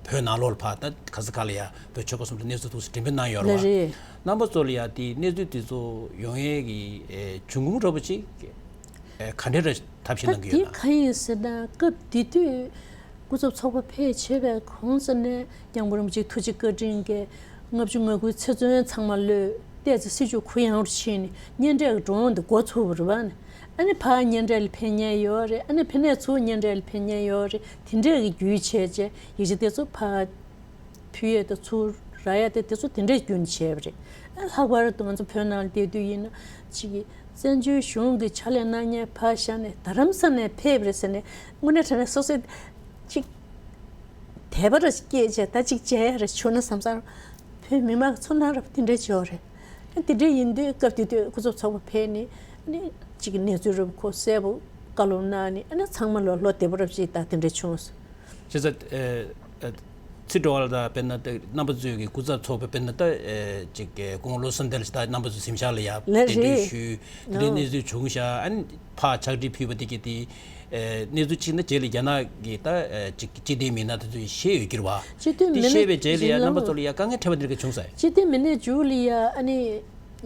བོད་ནང་ལོགས་ལ་ཕར་ད་ག་ས་ག་ལ་ཡ་བོད་ཆོལ་ཁ་གསུམ་དུ་གནས་ཚུལ་ཐུགས་སུ་འགྲེམས་སྤེལ་གནང་ཡོད་རེད་ལགས་པ། རེད། རྣམ་པ་ཚོ་ལ་ཡ་དེ་གནས་ཚུལ་དེ་ཚོ་ཡོང་ཡས་ཀྱི་ཨེ་འབྱུང་ཁུངས་འདྲ་པོ་ཅིག་ཨེ་ག་འདྲ་ར་ཐབས་ཤེས་ད་གནང་གི་དེ་ཡོད་ན། གང་ཡིན་ཟེར་ན་སྐབས་དེ་དུས་སྐུ་ཚབ་ཚོགས་པ་ཕེབས་བྱས་པའི་གོང་ས་ནས་སྐྱབས་མགོན་རིན་པོ་ཆེའི་ཐུགས་རྗེ་བཀའ་དྲིན་གྱིས་ལྔ་བཅུ་ང་དགུའི་ཚེས་བཙོན་ཚང་མ་གློད། བལྟས་ཚེ་སྲིད་བྱུས་གུ་ཡངས་རུ་ཕྱིན་ནས་གཉེན་འཕྲད་ཀྱི་འགྲོ་འོང་དེ་འགོ་ཚུགས་པ་རེད་པ། ཨ་ནི་ཕར་གཉེན་འཕྲད་ལ་ཕེབས་མཁན་ཡོད་རེད། ཨ་ནི་ཕ་ནས་ཚུར་གཉེན་འཕྲད་ལ་ཕེབས་མཁན་ཡོད་རེད། དེ་འདྲས་ཀྱི་བརྒྱུད་བྱས་བྱས་ཡིག་ཆ་དེ་ཚོ་ཕར་ཕུལ་ཡས་དང་ཚུར་རག་ཡས་དེ་དེ་ཚོ་དེ་འདྲས་བརྒྱུད་ནས་བྱས་པ་རེད། ཨ་ལྷག་པར་དུ་ང་ཚོ་བོད་ནང་ལ་བསྡད་དུས་ཡིན་ན་ཅིག་གི་བཙན་བྱོལ་གཞུང་གི་ཕྱག་ལས་གནང་མཁན་ཕར་བཞག་ནས་རྡ་རམ་ས་ལ་ནས་ཕེབས་པ་རེད་ཟེར་ནས་དངོས་གནས་དྲང་གནས་སོ་སོའི་ཅིག་དད་པ་ར་སྐྱེས་བྱས་ད་ཅིག་མཇལ་ཡ་ར་བྱུང་ན་བསམ་བསམ། བོད་མི་མང་གི་ཚོར་སྣང་རབ་དེ་འདྲ་བྱས་ཡོད་རེད། ཨ་དེ་འདྲ་ཡིན་དུས་སྐབས་དེ་དུས་སྐུ་ཚབ་ཚོགས་པ་ཕེབས་ནས་ཨ་ནི་གཅིག་གི་གནས་ཚུལ་རབ་ཁོ་གསལ་པོ་བཀའ་སློབ་གནང་ནས་ཨ་ནི་ཚང་མ་ལོ་བློ་བདེ་པོ་རབ་ཅིག་ད་དེ་འདྲ་བྱུང་སོང་། བྱས་ཙང་ཨེ་ཨེ་ཚེ་སྒྲོལ་དཀར་ལགས་དཔེར་ན་ད་རྣམ་པ་ཚོའི་གི་སྐུ་ཚབ་ཚོགས་པ་དཔེར་ན་ད་ཨེ་གཅིག་གི་སྐུ་ངོ་བློ་བཟང་བསྟན་ལགས་ད་རྣམ་པ་ཚོ་གཟིམ་ཤག་ལ་ཡ་ལགས་གདན་འདྲེན་རེད། ཞུས་དེ་འདྲའི་ཨང་གནས་ཚུལ་བྱུང་ཤག་ཨ་ནི་ཕར་ཕྱག་བྲིས་ཕུལ་བ་དེ་གི་དེ། ཨེ་གནས་ཚུལ་གཅིག་ན་རྗེས་ལ་རྒྱ་ནག་གི་ད་ཨེ་གཅིག་སྤྱི་བདེའི་མི་སྣ་དེ་ཚོས་ཤེས་ཡོད་ཀྱི་རེད་བ། སྤྱི་བདེའི་དེ་མི་སྣ་ཤེས་པའི་རྗེས་ལ་ཡ་རྣམ་པ་ཚོ་ལ་ཡ་དཀའ་ངལ་འཕྲད་པ་འདི་འདྲ་བྱུང་ས། སྤྱི་བདེའི་མི་སྣའི་མཇུག་ལ་ཡ་ཨ་ནི་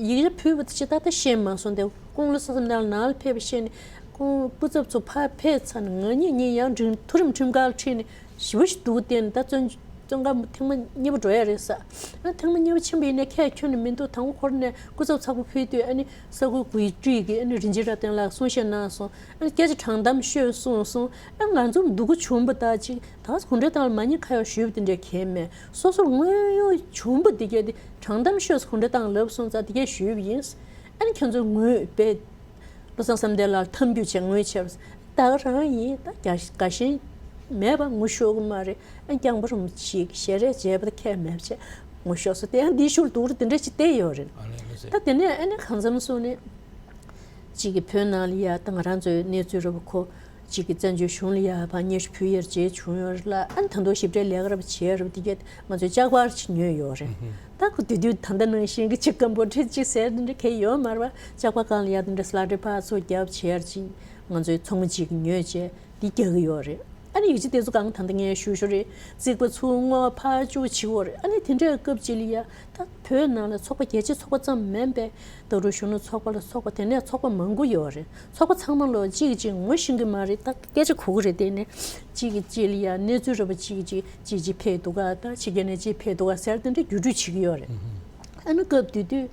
ཡིག་ཆ་ཕུལ་བ་དེ་ཅི་ད་ལྟ་ཤེས་མ་སོང་སྟེ་ཁོང་བློ་བཟང་སེང་གེ་ནང་ལ་ཕེབས་པ་ཤེས་ནས་ཁོང་སྐུ་ཚབ་ཚོ་ཕར་ཕེབས་ཚར་ནས་ང་གཉིས་གཉིས་ཡང་མཐོ་རིམ་ཁྲིམས་ཁང་ལ་ཁྲིད་ནས་ཞེ་པོ་ཞིག་སྡུག་བསྡད་ནས་ད་བཙོན་བཙོན་ཁང་ཐེངས་མ་གཉིས་པ་འགྲོ་ཡ་རེད་ས། ཨ་ཐེངས་མ་གཉིས་པ་ཕྱིན་པ་ཡིན་ནའི་ཁྱད་ཁྱོན་ནས་མི་འདུག་དང་པོ་ཁོ་རང་ནས་སྐུ་ཚབ་ཚོགས་པ་ཕུལ་དུས་ཨ་ནི་གསར་འགོད་འགོ་ཁྲིད་ཀྱིས་ཨ་ནི་རིན་ཆེན་རབ་བརྟན་ལགས་གསུང་བཤད་གནང་སོང་། ཨ་ནི་སྐད་ཆ་དྲང་གཏམ་ཤོད་གསུངས་སོང་། ཨ་ང་ཚོ་སྡུག་གུ་བྱུང་པ་ད་ཅིག་ད་ག་ས་གུང་ཁྲན་ཏང་ལ་མ་ཉེས་ཁ་གཡོག་ཞུས་པ་དེ་འདྲས་གང་ཡང་མེད། སོ་སོར་དངོས་གཡོག་བྱུང་པ་དེ་གས་དེ་དྲང་གཏམ་ཤོད་ས་གུང་ཁྲན་ཏང་ལབ་སོང་ཙང་དེ་གས་ཞུས་པ་ཡིན། ཨ་ནི་ཁྱོད་ཚོ་ངོས་དཔེ་བློ་བཟང་བསམ་གཏན་ལགས་འཐམ་རྒྱུ་བྱས་ངོས་བྱས་པ་ད་ག་རང་ཡིན། ད་དགའ་དགའ་ཞེན་མེད་པ་ངོ་ཤོར་གི་མ་རེད། ཨ་སྐྱབས་མགོན་རིན་པོ་ཆེ་གི་ཞལ་རས་མཇལ་བ་ད་ཁྱད་མེད་བྱས་ངོ་ཤོར་སོང་། དེ་ཡང་འདི་ཤུལ་དུ་རུ་དེ་འདྲ་ཅིག་བལྟས་ཡོད་རེད། ཨ་ལས་ལགས་སེ། ད་དེ་ནས་ཨ་ནི་གང་འཚམ་སོང་ནས་གཅིག་གི་བོད་ནང་ལ་ཡ་ད་ང་རང་ཚོའི་གནས་ཚུལ་རབ་ཁོ་གཅིག་གི་བཙན་བྱོལ་གཞུང་ལ་ཡ་ཕར་སྙན་ཞུ་ཕུལ་ཡར་བྱས་བྱུང་ཡོད་རེད་ལ། ཨ་ནི་ད་དུང་ཞིབ་ཕྲའི་ལས་ཀ་རབ་བྱས་རབ་དེ་གས་ང་ཚོས་ལྕགས་པར་ཅིག་ཉོས་ཡོད་རེད། ཨུ་ཧུ། ད་ཁོ་དེ་དུས་ད་ལྟ་ནང་བཞིན་གི་ཅིག་ཀམ་པོ་ཊར་ཅིག་ཟེར་དེ་འདྲ་གས་ཡོད་མ་རེད་པ། ལྕགས་པར་སྒང་ལ་ཡ་དེ་འདྲ་སི་ལ་ཌར་ཕར་ཚུར་བརྒྱབ་བྱས་ཡར་ཅིག་ང་ཚོའི་ཚོགས་མི་གཅིག་གིས་ཉོས་བྱས་འདི་རྒྱག་གི་ཡོད་རེད། ཨ་ནི་ཡིག་ཆ་དེ་ཚོ་གང་ད་ལྟ་ངས་ཞུ་ཞུ་རེད། རྩིག་པ་ཚུར་སྔོག་ཕར་བཅུག་བྱེད་ཀྱི་ཡོད་རེད། ཨ་ནི་དེ་འདྲའི་སྐབས་ཅིག་ལ་ཡ་ད་བོད་ནང་ལ་ཚོགས་པ་རྒྱལ་སྤྱིའི་ཚོགས་པ་ཙམ་མིན་པའི་ལྟ་གྲུབ་གཞོན་ནུ་ཚོགས་པ་ལ་སོགས་པ་དེ་ནས་ཚོགས་པ་མང་པོ་ཡོད་རེད། ཚོགས་པ་ཚང་མ་ལོ་གཅིག་གིས་གཅིག་ངོ་ཤེས་ཀྱི་མ་རེད། ད་སྐད་ཆ་གོ་གི་རེད། དེ་ནས་གཅིག་གིས་གཅིག་ལ་ཡ་གནས་ཚུལ་རེ་བ་གཅིག་གིས་གཅིག་གཅིག་གཅིག་ཕེབས་འདུག་ག་ད་ཕྱི་རྒྱལ་ནས་གཅིག་ཕེབས་འདུག་ག་ཟེར་དེ་འདྲ་བརྒྱུད་སྤྲོད་བྱེད་ཀྱི་ཡོད་རེད། ཨ་ནི་སྐབས་དེ་དུས་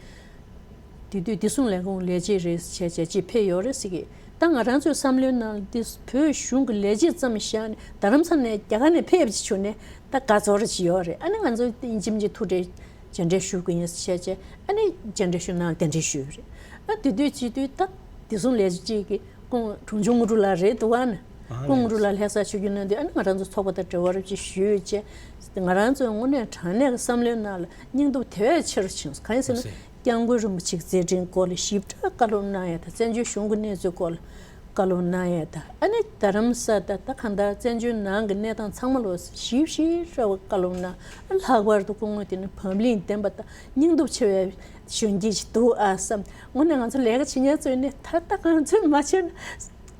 དེ་དུས་བདེ་སྲུང་ལས་ཁུངས་ལས་བྱེད་རེད་བྱས་བྱས་གཅིག་ཕེབས་ཡོད་རེད་ཟེར་གི། ད་ང་རང་ཚོའི་བསམ་བློའི་ནང་ལ་འདི་བོད་གཞུང་གི་ལས་བྱེད་ཙམ་བཞག་ནས་རྡ་རམ་ས་ནས་རྒྱ་གར་ནས་ཕེབས་ཅིག་བྱུང་ནས་ད་དགའ་ཚོར་ཅིག་ཡོད་རེད། ཨ་ནི་ང་ཚོ་ཡིན་གཅིག་མིན་གཅིག་ཐུགས་རྗེ་མཇལ་འཕྲད་ཞུ་གི་ཡིན་ཟེར་བྱས་བྱས་ཨ་ནི་མཇལ་འཕྲད་ཞུ་ནང་གདན་འདྲེན་ཞུས་ཡོད་རེད། ཨ་དེ་དུས་བྱེད་དུས་ད་བདེ་སྲུང་ལས་བྱེད་ཅིག་གི་སྐུ་ངོ་དྲུང་ཆུང་དངོས་གྲུབ་ལགས་རེད་འདུག་ཨ་ནི། ཨ་སྐུ་ངོ་དངོས་གྲུབ་ལགས་ལྷ་སར་ཆིབས་བསྒྱུར་གནང་དུས་ཨ་ནི་ང་རང་ཚོ་ཚོགས་པ་དང་འབྲེལ་བ་རེ་ཅིག་ཞུས་བྱས་ང་རང་ཚོའི་དངོས་གནས་དྲང་གནས་ཀྱི་བསམ་བློའི་ནང་ལ་སྙིང་སྟོབས་དེ་བས་ཆེ་རུ་ཕྱིན་སོང་། གང་ཡིན་ཟེར་ན་ལགས་སེ། སྐྱབས་མགོན་རིན་པོ་ཆེའི་མཛད་འཕྲིན་སྐོར་ལ་ཞིབ་ཕྲ་བཀའ་སློབ་གནང་ཡས་དང་བཙན་བྱོལ་གཞུང་གི་གནས་ཚུལ་སྐོར་ལ་བཀའ་སློབ་གནང་ཡས་དང་ཨ་ནི་རྡ་རམ་ས་དང་ད་གང་ལྟར་བཙན་བྱོལ་ནང་གི་གནས་སྟངས་ཚང་མ་ལོ་ཞིབ་ཞིབ་ཕྲ་བའི་བཀའ་སློབ་གནང་། ཨ་ལྷག་པར་དུ་སྐུ་ངོ་དེ་ནི་བག་ལེབ་ལྡན་པ་དང་སྙིང་སྟོབས་ཆེ་བའི་གཞོན་སྐྱེས་ཤིག་འདུག་ཨ་བསམ། དངོས་གནས་ང་ཚོ་ལས་ཀ་བྱེད་མཁན་ཚོས་ནི་ད་ལྟ་ང་ཚོས་མ་བྱས་ན་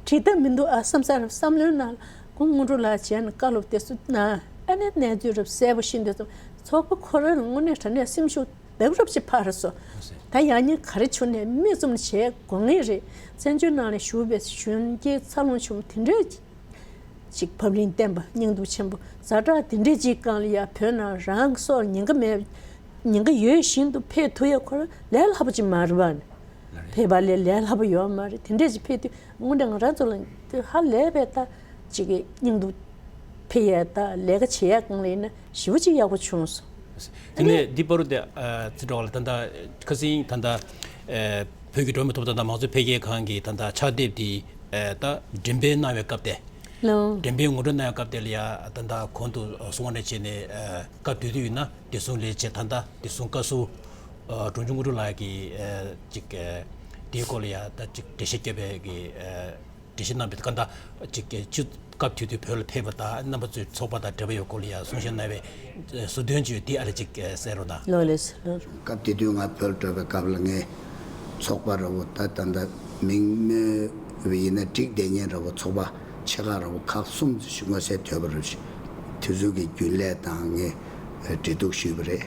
བྲིས་ཐབས་མི་འདུག་ཨ་བསམ་ས་རུ་བསམ་བློའི་ནང་ལ་སྐུ་ངོ་དངོས་གྲུབ་ལགས་བྱས་ནས་བཀའ་སློབ་དེ་ཚོ་གནང་། ཨ་ནི་གནས་ཚུལ་རབ་གསལ་པོ་ཤེས་འདོད་ཙམ་ཚོགས་པ་ཁོ་རང་ལ་དངོས་གནས་དྲང་གནས་སེམས་ཤུགས་ལྡབ་རབ་ཅིག་འཕར་སོང་། ད་ཡང་སྙིང་ག་རེ་བྱུང་ནས་མིག་བཙུམ་བྱས་དགོས་ངེས་རེད། བཙན་བྱོལ་ནང་ལ་བཞུགས་པའི་གཞོན་སྐྱེས་འཚར་ལོངས་བྱུང་དེ་འདྲས་ཅིག་བག་ལེབ་ལྡན་པ་སྙིང་སྟོབས་ཆེན་པོ་ཛ་དྲག་དེ་འདྲས་ཅིག་སྒང་ལ་ཡ་བོད་ནང་རང་གི་སྲོག་ལ་ཉེན་ཁ་མེད། ཉེན་ཁ་ཡོད་བཞིན་དུ་ཕེབས་ཐུབ་ཡ་ཁོ་རང་ལས་སླ་པོ་ཅིག་མ་རེད་པ། ཕེབས་པ་ལས་ལས་སླ་པོ་ཡོད་མ་རེད། དེ་འདྲས་ཅིག་ཕེབས་དུས་དངོས་གནས་ང་རང་ཚོ་ལ་ཧ་ལས་པའི་ད་ཅིག་གི་སྙིང་སྟོབས་འཕེལ་ཡས་ད་ལས་ཀ་བྱེད་ཡས་སྒང་ལ་ཡིན་ན་ཞེ་པོ་ཅིག་ཡག་པོ་བྱུང་སོང་ དེ་ནས་འདི་བར་དུ་དེ་ཨ་ཙི་འགྲོ་བ་ལ་ད་ལྟ་ཁ་སང་ད་ལྟ་ཨ་བོད་ཀྱི་འགྲོ་བ་མིའི་ཐོབ་ཐང་དང་མང་གཙོ་འཕེལ་རྒྱས་ཁང་གི་ད་ལྟ་ཕྱག་དེབ་དེ་ཨ་ད་འགྲེམས་སྤེལ་གནང་བའི་སྐབས་དེ། ལོ། འགྲེམས་སྤེལ་ངོ་སྤྲོད་གནང་བའི་སྐབས་དེ་ལ་ཡ་ད་ལྟ་གོང་དུ་གསུངས་པ་ནང་བཞིན་བྱས་ནས་ཨ་སྐབས་དེ་དུས་ཡིན་ན་བདེ་སྲུང་ལས་བྱེད་ད་ལྟ་བདེ་སྲུང་བཀའ་ཟུར་ཨ་དྲུང་ཆེ་དངོས་གྲུབ་ལགས་ཀྱིས་ཨ་ཅིག་ཨ་དེའི་སྐོར་ལ་ཡ་ད་ཅིག་འགྲེལ་བཤད་བརྒྱབ་པའི་གི་ཨ་འགྲེལ་བཤད་གནང་བའི་སྐབས་ད་ཅིག་སྤྱི་སྐབས་དེ་དུས་བོད་ལ་ཕེབས་པ་དང་རྣམ་པ་ཚོའི་ཚོགས་པ་དང་འབྲེལ་བ་ཡོད་སྐོར་ལ་ཡང་གསུང་བཤད་གནང་བའི་ཟུར་འདོན་བྱས་དེ་ཨ་རེ་ཅིག་གསན་རོགས་གནང་། ལགས་ལགས་ལགས། སྐབས་དེ་དུས་ང་བོད་ལ་འགྲོ་བའི་སྐབས་ལ་ངས་ཚོགས་པ་འདྲ་བོ་ད་ད་ལྟ་མིང་སྨོས་པ་ཡིན་ན་འགྲིག་བསྡད་མཁན་འདྲ་བོ་ཚོགས་པ་ཆེ་ཁག་འདྲ་བོ་ཁག་གསུམ་ཞིག་མངོན་གསལ་དོད་པ་རེད། དེ་ཚོ་གི་རྒྱུན་ལས་དང་ངས་འབྲེལ་གཏུག་ཞུས་པ་རེད།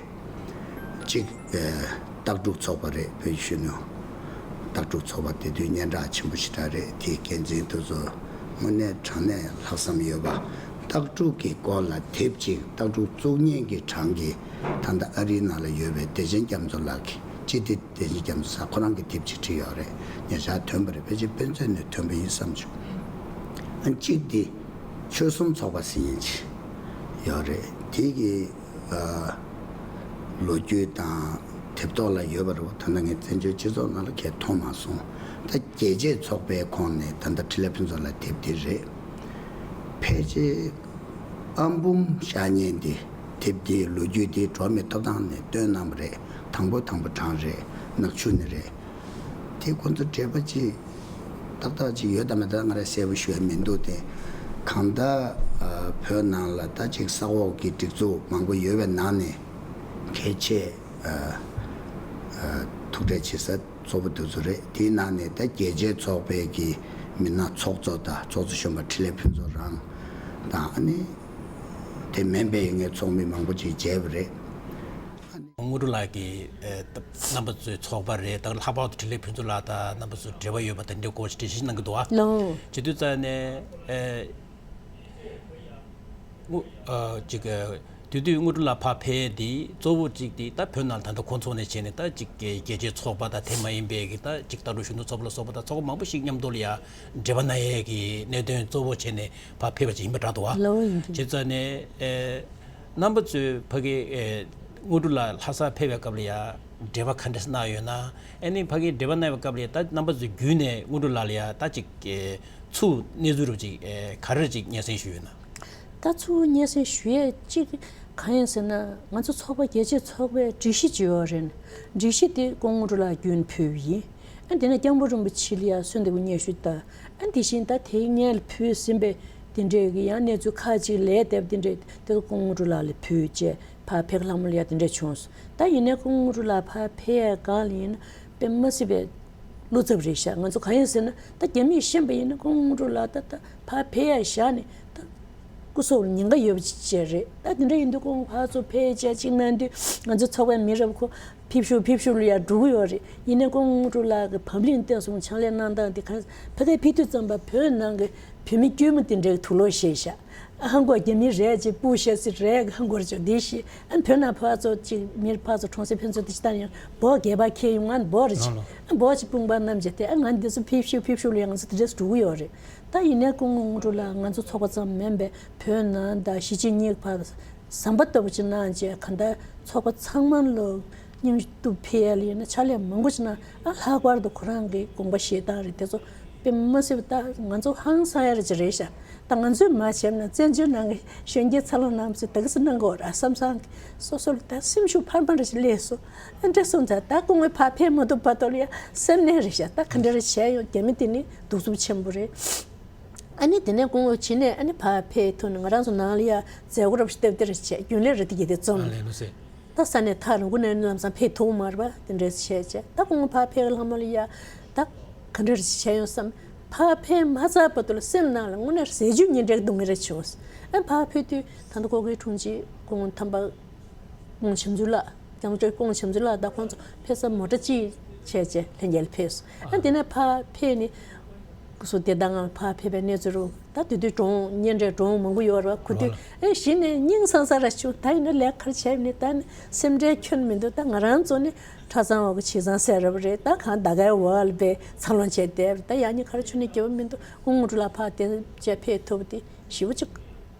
གཅིག་ཨ་སྟག་ཕྲུག་ཚོགས་པ་རེད། བོད་ཀྱི་གཞོན་ནུ་སྟག་ཕྲུག་ཚོགས་པ་དེ་དུས་སྙན་གྲགས་ཆེན་པོ་ཞེ་དྲག་རེད། དེའི་འགན་འཛིན་དེ་ཚོ་དངོས་གནས་དྲང་གནས་ལྷག་བསམ་ཡོད་པ། སྟག་ཕྲུག་གི་སྐོར་ལ་དེབ་ཅིག་སྟག་ཕྲུག་བཙུགས་མཁན་གྱི་གྲངས་ཀྱི་ད་ལྟ་ཨ་རིའི་ནང་ལ་ཡོད་པའི་བདེ་ཆེན་རྒྱ་མཚོ་ལགས་ཀྱིས་སྤྱི་བདེ་བདེ་ཆེན་རྒྱ་མཚོ་ལགས་ཁོ་རང་གིས་དེབ་ཅིག་བྲིས་ཡོད་རེད། ཉེ་ཆར་ཐོན་པ་རེད། ཕལ་ཆེར་དཔེ་མཛོད་ནས་ཐོན་པ་ཡིན་བསམ་བྱུང་། ཨ་གཅིག་འདི་ཆོལ་གསུམ་ཚོགས་པ་ཟེར་མཁན་ཅིག་ཡོད་རེད། དེ་གི་ཨ་ལོ་རྒྱུས་དང་དེབ་ཐོག་ལ་ཡོད་པ་རེད། ད་ལྟ་ངས་བཙན་བྱོལ་སྤྱི་ཚོགས་ནང་ལ་གས་མཐོང་མ་སོང་། ད་རྒྱལ་གཅེས་ཚོགས་པའི་ཁོངས་ནས་ད་ལྟ་འཕྲིན་ལས་ཕུན་ཚོགས་ལགས་དེབ་འདི་རེད། ཕལ་ཆེར་ཨམ་བུམ་བཞག་མཁན་འདི་དེབ་འདིའི་ལོ་རྒྱུས་འདི་འགྲོ་བ་མིའི་ཐོབ་ཐང་ནས་བཏོན་གནང་བ་རེད། དང་པོ་དང་པོ་གྲངས་རེད། ནག་ཆུ་ནས་རེད། དེ་ཁོ་ཚོ་འབྲེལ་བ་ཅིག་ཏག་ཏག་ཅིག་ཡོད་དམ་མེད་དམ་ང་རང་གསལ་པོ་ཞུ་ཡ་མི་འདུག་སྟེ། གང་ལྟར་ཨ་བོད་ནང་ལ་ད་ཅིག་ས་འོག་གི་སྒྲིག་འཛུགས་མང་པོ་ཡོད་པའི་ནང་ནས་གལ་ཆེ་ཨ་ཨ་ཐུགས་ཁྲལ་བྱེད་ས་གཙོ་བོ་དེ་ཚོ་རེད། དེའི་ནང་ནས་ད་རྒྱལ་གཅེས་ཚོགས་པའི་གི་མི་སྣ་ཚོགས་གཙོ་དང་ཚོགས་གཙོ་གཞོན་པ་འཕྲིན་ལས་ཕུན་ཚོགས་རང་དང་། ཨ་ནི་དེ་མིན་པའི་ངའི་ཚོགས་མི་མང་པོ་ཅིག་མཇལ་བ་རེད། དངོས་གྲུབ་ལགས་ཀྱི་ཨེ་རྣམ་པ་ཚོའི་ཚོགས་པ་རེད། ད་ལྷག་པར་དུ་འཕྲིན་ལས་ཕུན་ཚོགས་ལགས་དང་རྣམ་པ་ཚོ་འབྲེལ་བ་ཡོད་པ་དེ་འདྲའི་སྐོར་འགྲེལ་བཤད་གནང་གི་འདུག་ཨ། ལགས། བྱེད་དུས་ཙང་ནས་ཨེ་དངོས་ཨ་ཅིག་ཨེ་དེ་དུས་དངོས་གྲུབ་ལགས་ཕར་ཕེབས་དེ་གཙོ་བོ་གཅིག་དེ་ད་བོད་ནང་ད་ལྟ་ཁོང་ཚོ་ནས་བྱས་ནས་ད་ཅིག་རྒྱལ་སྤྱིའི་ཚོགས་པ་དང་དེ་མ་ཡིན་པའི་གི་ད་ཅིག་ལྟ་གྲུབ་གཞོན་ནུ་ཚོགས་པ་ལ་སོགས་པ་དང་ཚོགས་པ་མང་པོ་ཞིག་མཉམ་དུ་ལ་ཡ་འབྲེལ་བ་གནང་ཡས་ཀྱི་གནད་དོན་གཙོ་བོ་བྱས་ནས་ཕར་ཕེབས་པ་ཅིག་ཡིན་པ་འདྲ་འདུག་ཨ། ལགས་འོང་ཡིན་གྱི། བྱས་ཙང་ནས་ཨེ། རྣམ་པ་ཚོས་ཕ་གི་ཨེ་དངོས་གྲུབ་ལགས་ལྷ་སར་ཕེབས་པའི་སྐབས་ལ་ཡ་འབྲེལ་བ་ག་འདྲ་གནང་ཡོད་ན། ཨ་ནི་ཕ་གི་འབྲེལ་བ་གནང་བའི་སྐབས་ལ་ཡ་ད་རྣམ་པ་ཚོས་བརྒྱུད་ནས་དངོས་གྲུབ་ལགས་ལ་ཡ་ད་ཅིག་ཨེ་ཚུར་གནས་ཚུལ་རུ་ཅིག་ཨེ་ག་རེ་ཅིག་སྙན་སེང་ཞུས་ཡོད་ན། ད་ཚུར་སྙན་སེང་ཞུ་ཡས་ཅིག་གང་ཡིན་ཟེར་ན། ང་ཚོ་ཚོགས་པ་རྒྱལ་གཅེས་ཚོགས་པའི་སྒྲིག་གཞི་ཅིག་ཡོད་རེད། སྒྲིག་གཞི་དེ་སྐུ་ངོ་དངོས་གྲུབ་ལགས་བརྒྱུད་ནས་ཕུལ་བ་ཡིན། ཨ་དེ་ནས་སྐྱབས་མགོན་རིན་པོ་ཆེ་ལ་ཡ་གསོལ་འདེབས་ཀྱི་སྙན་ཞུ་དང་། ཨ་དེ་བཞིན་ད་དེའི་སྔོན་ལ་ཕུལ་ཟིན་པའི་དེ་འདྲའི་གི་ཡང་གནས་ཚུལ་ཁག་ཅིག་ལས་དེབ་དེ་འདྲའི་དེ་ཚོ་སྐུ་ངོ་དངོས་གྲུབ་ལགས་ལ་ཕུལ་བྱས། ཕར་ཕེབས་ལྷ་མོ་ལ་ཡ་དེ་འདྲ་བྱུང་སོང་། ད་ཡིན་ནའི་སྐུ་ངོ་དངོས་གྲུབ་ལགས་ཕར་ཕེབས་ཡ་སྒང་ལ་ཡིན་ན་དཔེ་མ་སྲིད་པའི་བློ་འཚབ་རེད་ཤག་ང་ཚོ་གང་ཡིན་ཟེར་ན་ད་རྒྱ་མིས་ཤེས་པ་ཡིན་ན་སྐུ་ངོ་དངོས་གྲུབ་ལགས་ད་ད་ཕར་ཕེབས་ཡ་བཞག་ནས་ད་སྐུ་སྲོག་ལ་ཉེན་ཁ་ཡོད་པ་ཅིག་བྱས་རེད། ད་དེ་འདྲ་ཡིན་དུས་སྐུ་ངོ་ཕར་ཚུར་ཕེབས་བྱས་ཅིག་གནང་དུས་ང་ཚོ་ཚོགས་པའི་མི་རབས་ཁོ་ཕེབས་ཤོག་ཕེབས་ཤོག་ལ་ཡ་འགྲོ་གི་ཡོད་རེད། ཡིན་ནའི་སྐུ་ངོ་དངོས་གྲུབ་ལགས་ཀྱི་བབ་བརླིང་བསྟན་སྲུང་ཕྱག་ལས་གནང་སྟངས་དེ་གང་ཕ་གིར་ཕེབས་དུས་ཙམ་པ་བོད་ནང་གི་བོད་མི་དཀྱུས་མ་དེ་འདྲའི་དུག་ལོག་བཞེས་ཤག་ཧ་གོ་རྒྱ་མི་རེད་ཅེས་སྤུ་བཤད་སྲིད་རེད་ཧ་གོ་རེད་ཅོ་དེ་ཤི་ཨ་བོད་ནང་ཕར་ཚུར་ཅིག་མིར་ཕར་ཚུར་གྲོང་གསེབ་ཕན་ཚུན་དེ་ཅི་ལྟར་ཡང་འབོ་སྒལ་པར་འཁྱེར་ཡོང་ང་འབོ་རེད་ཅིག་ཨ་འབོ་ཅིག་དཔུང་པ་བསྣམས་བྱས་ཏེ་ཨ་ང་འདི་ཚོ་ཕེབས་ཤོག་ཕེབས་ཤོག་ལ་ཡང་ང་ཚོ་དེ་འདྲས་འགྲོ་གི་ཡོད་རེད། ད་ཡིན་ནའི་སྐུ་ངོ་དངོས་གྲུབ་ལགས་ང་ཚོ་ཚོགས་པ་ཙམ་མིན་པའི་བོད་ནང་དང་གཞིས་བྱེས་གཉིས་ཀ་བར་ཟམ་པ་ལྟ་བུ་ཅིག་གནང་བྱས་གང་ལྟར་ཚོགས་པ་ཚང་མ་ལོ་སྙིང་སྟོབས་འཕེལ་ཡ་ལ་ཡིན་ན་ཕྱག་ལས་མང་པོ་ཅིག་གནང་། ཨ་ལྷག་པར་དུ་ཁོ་རང་གི་དགོངས་པ་བཞེས་སྟངས་རེད་དེ་ཚོ་དཔེ་མ་སྲིད་པ་ད་ང་ཚོ་ཧང་སང་ཡ་རེ་ཅིག་རེད་ཤག་ད་ང་ཚོས་མ་བྱས་ན་བཙན་བྱོལ་ནང་གི་གཞོན་སྐྱེས་འཚར་ལོངས་གནང་བ་ཚོས་ད་ག་ཚོད་གནང་གི་ཡོད་རེད་བསམ་བསམ་གི་སོ་སོ་ལ་ད་སེམས་ཤུགས་འཕར་མ་རེ་ཅིག་སླེབས་སོང་། ཨ་འདྲ་སོང་ཙང་ད་སྐུ་ངོ་ཕར་ཕེབས་མ་ཐུབ་བར་དུ་ལ་ཡ་སེམས་ནད་རེད་ཤག་ད་ག་འདྲ་རེ་བྱས་ཡོང་རྒྱ་མི་དེ་ནི་གདུག་རྩུབ་ཆེན་པོ་རེད། ཨ་ནི་དེ་ནས་སྐུ་ངོ་ཕྱིན་ནས་ཨ་ནི་ཕར་ཕེབས་ཐུབ་ནས་ང་རང་ཚོ་ནང་ལ་ཡ་མཛད་སྒོ་རབ་ཞིག་སྟབས་བདེ་རེ་བྱས་རྒྱུན་ལས་རེ་དེ་གྱིས་དེ་བཙུམ། ཨ་ལས་ལོ་སེ། ད་ས་གནས་ཐག་རིང་པོ་ནས་ལམ་སང་ཕེབས་ཐུབ་མ་རེད་པ་དེ་འདྲས་བྱས་བྱས་ད་སྐུ་ངོ་ཕར་ཕེབས་ལྷ་མོ་ལ་ཡ་ད་ག་འདྲ་རེ་བྱས་ཡོང་བསམ། ཕར་ཕེབས་མ་ཚར་བར་དུ་ལ་སེམས་ནང་ལ་དངོས་གནས་ཟས་བཅུད་ཉིན་དྲུག་འདུག་ངེས་རེ་བྱུང་། ཨ་ཕར་ཕེབས་དུས་ད་ལྟ་ཁོ་གི་དྲུང་ཆེ་སྐུ་ངོ་ཐམ་པ། ཀོང་བྱམས་ཆུ་ལགས། རྒྱ་མཚོ་ཀོང་བྱམས་ཆུ་ལགས་དང་ཁོང་ཚོ་ཕེབས་ས་མོ་ཊ་གཅིག་བྱས་བྱས་ལྷན་རྒྱས་ལ་ཕེབས་སོང་། ཨ་དེ་ནས་ཕར་ཕེབས་ནས་སྐུ་གཟུགས་བདེ་ཐང་ངང་ཕར་ཕེབས་པའི་གནས་ཚུལ་རུ་ད་དེ་དུས་གྲོང་གཉེན་འབྲེལ་གྲོང་མང་པོ་ཡོད་རེད་བ་ཁུ་དུས་ཨེ་གཞི་ནས་སྙིང་སང་ས་ར་བྱུང་ད་ཡིན་ན་ལས་ཀ་བྱས་ནས་ད་ནི་སེམས་ཁྲལ་ཁྱོན་མི་འདུག་ད་ང་རང་ཚོ་ནི་གྲྭ་ཚང་འོག་གི་བྱས་ཙང་ཟེར་རབ་རེད་ད་གང་ད་གའི་འོག་ལ་པའི་འཚར་ལོངས་བྱས་བསྡད་རེད་ད་ཡང་ནི་ག་རེ་ཆུ་ནི་སྐྱེ་བ་མི་འདུག་དངུལ་ངོ་ཀྲུ་ལ་ཕར་དེ་བྱས་ཕེབས་ཐུབ་དེ་ཞེ་པོ་ཅིག་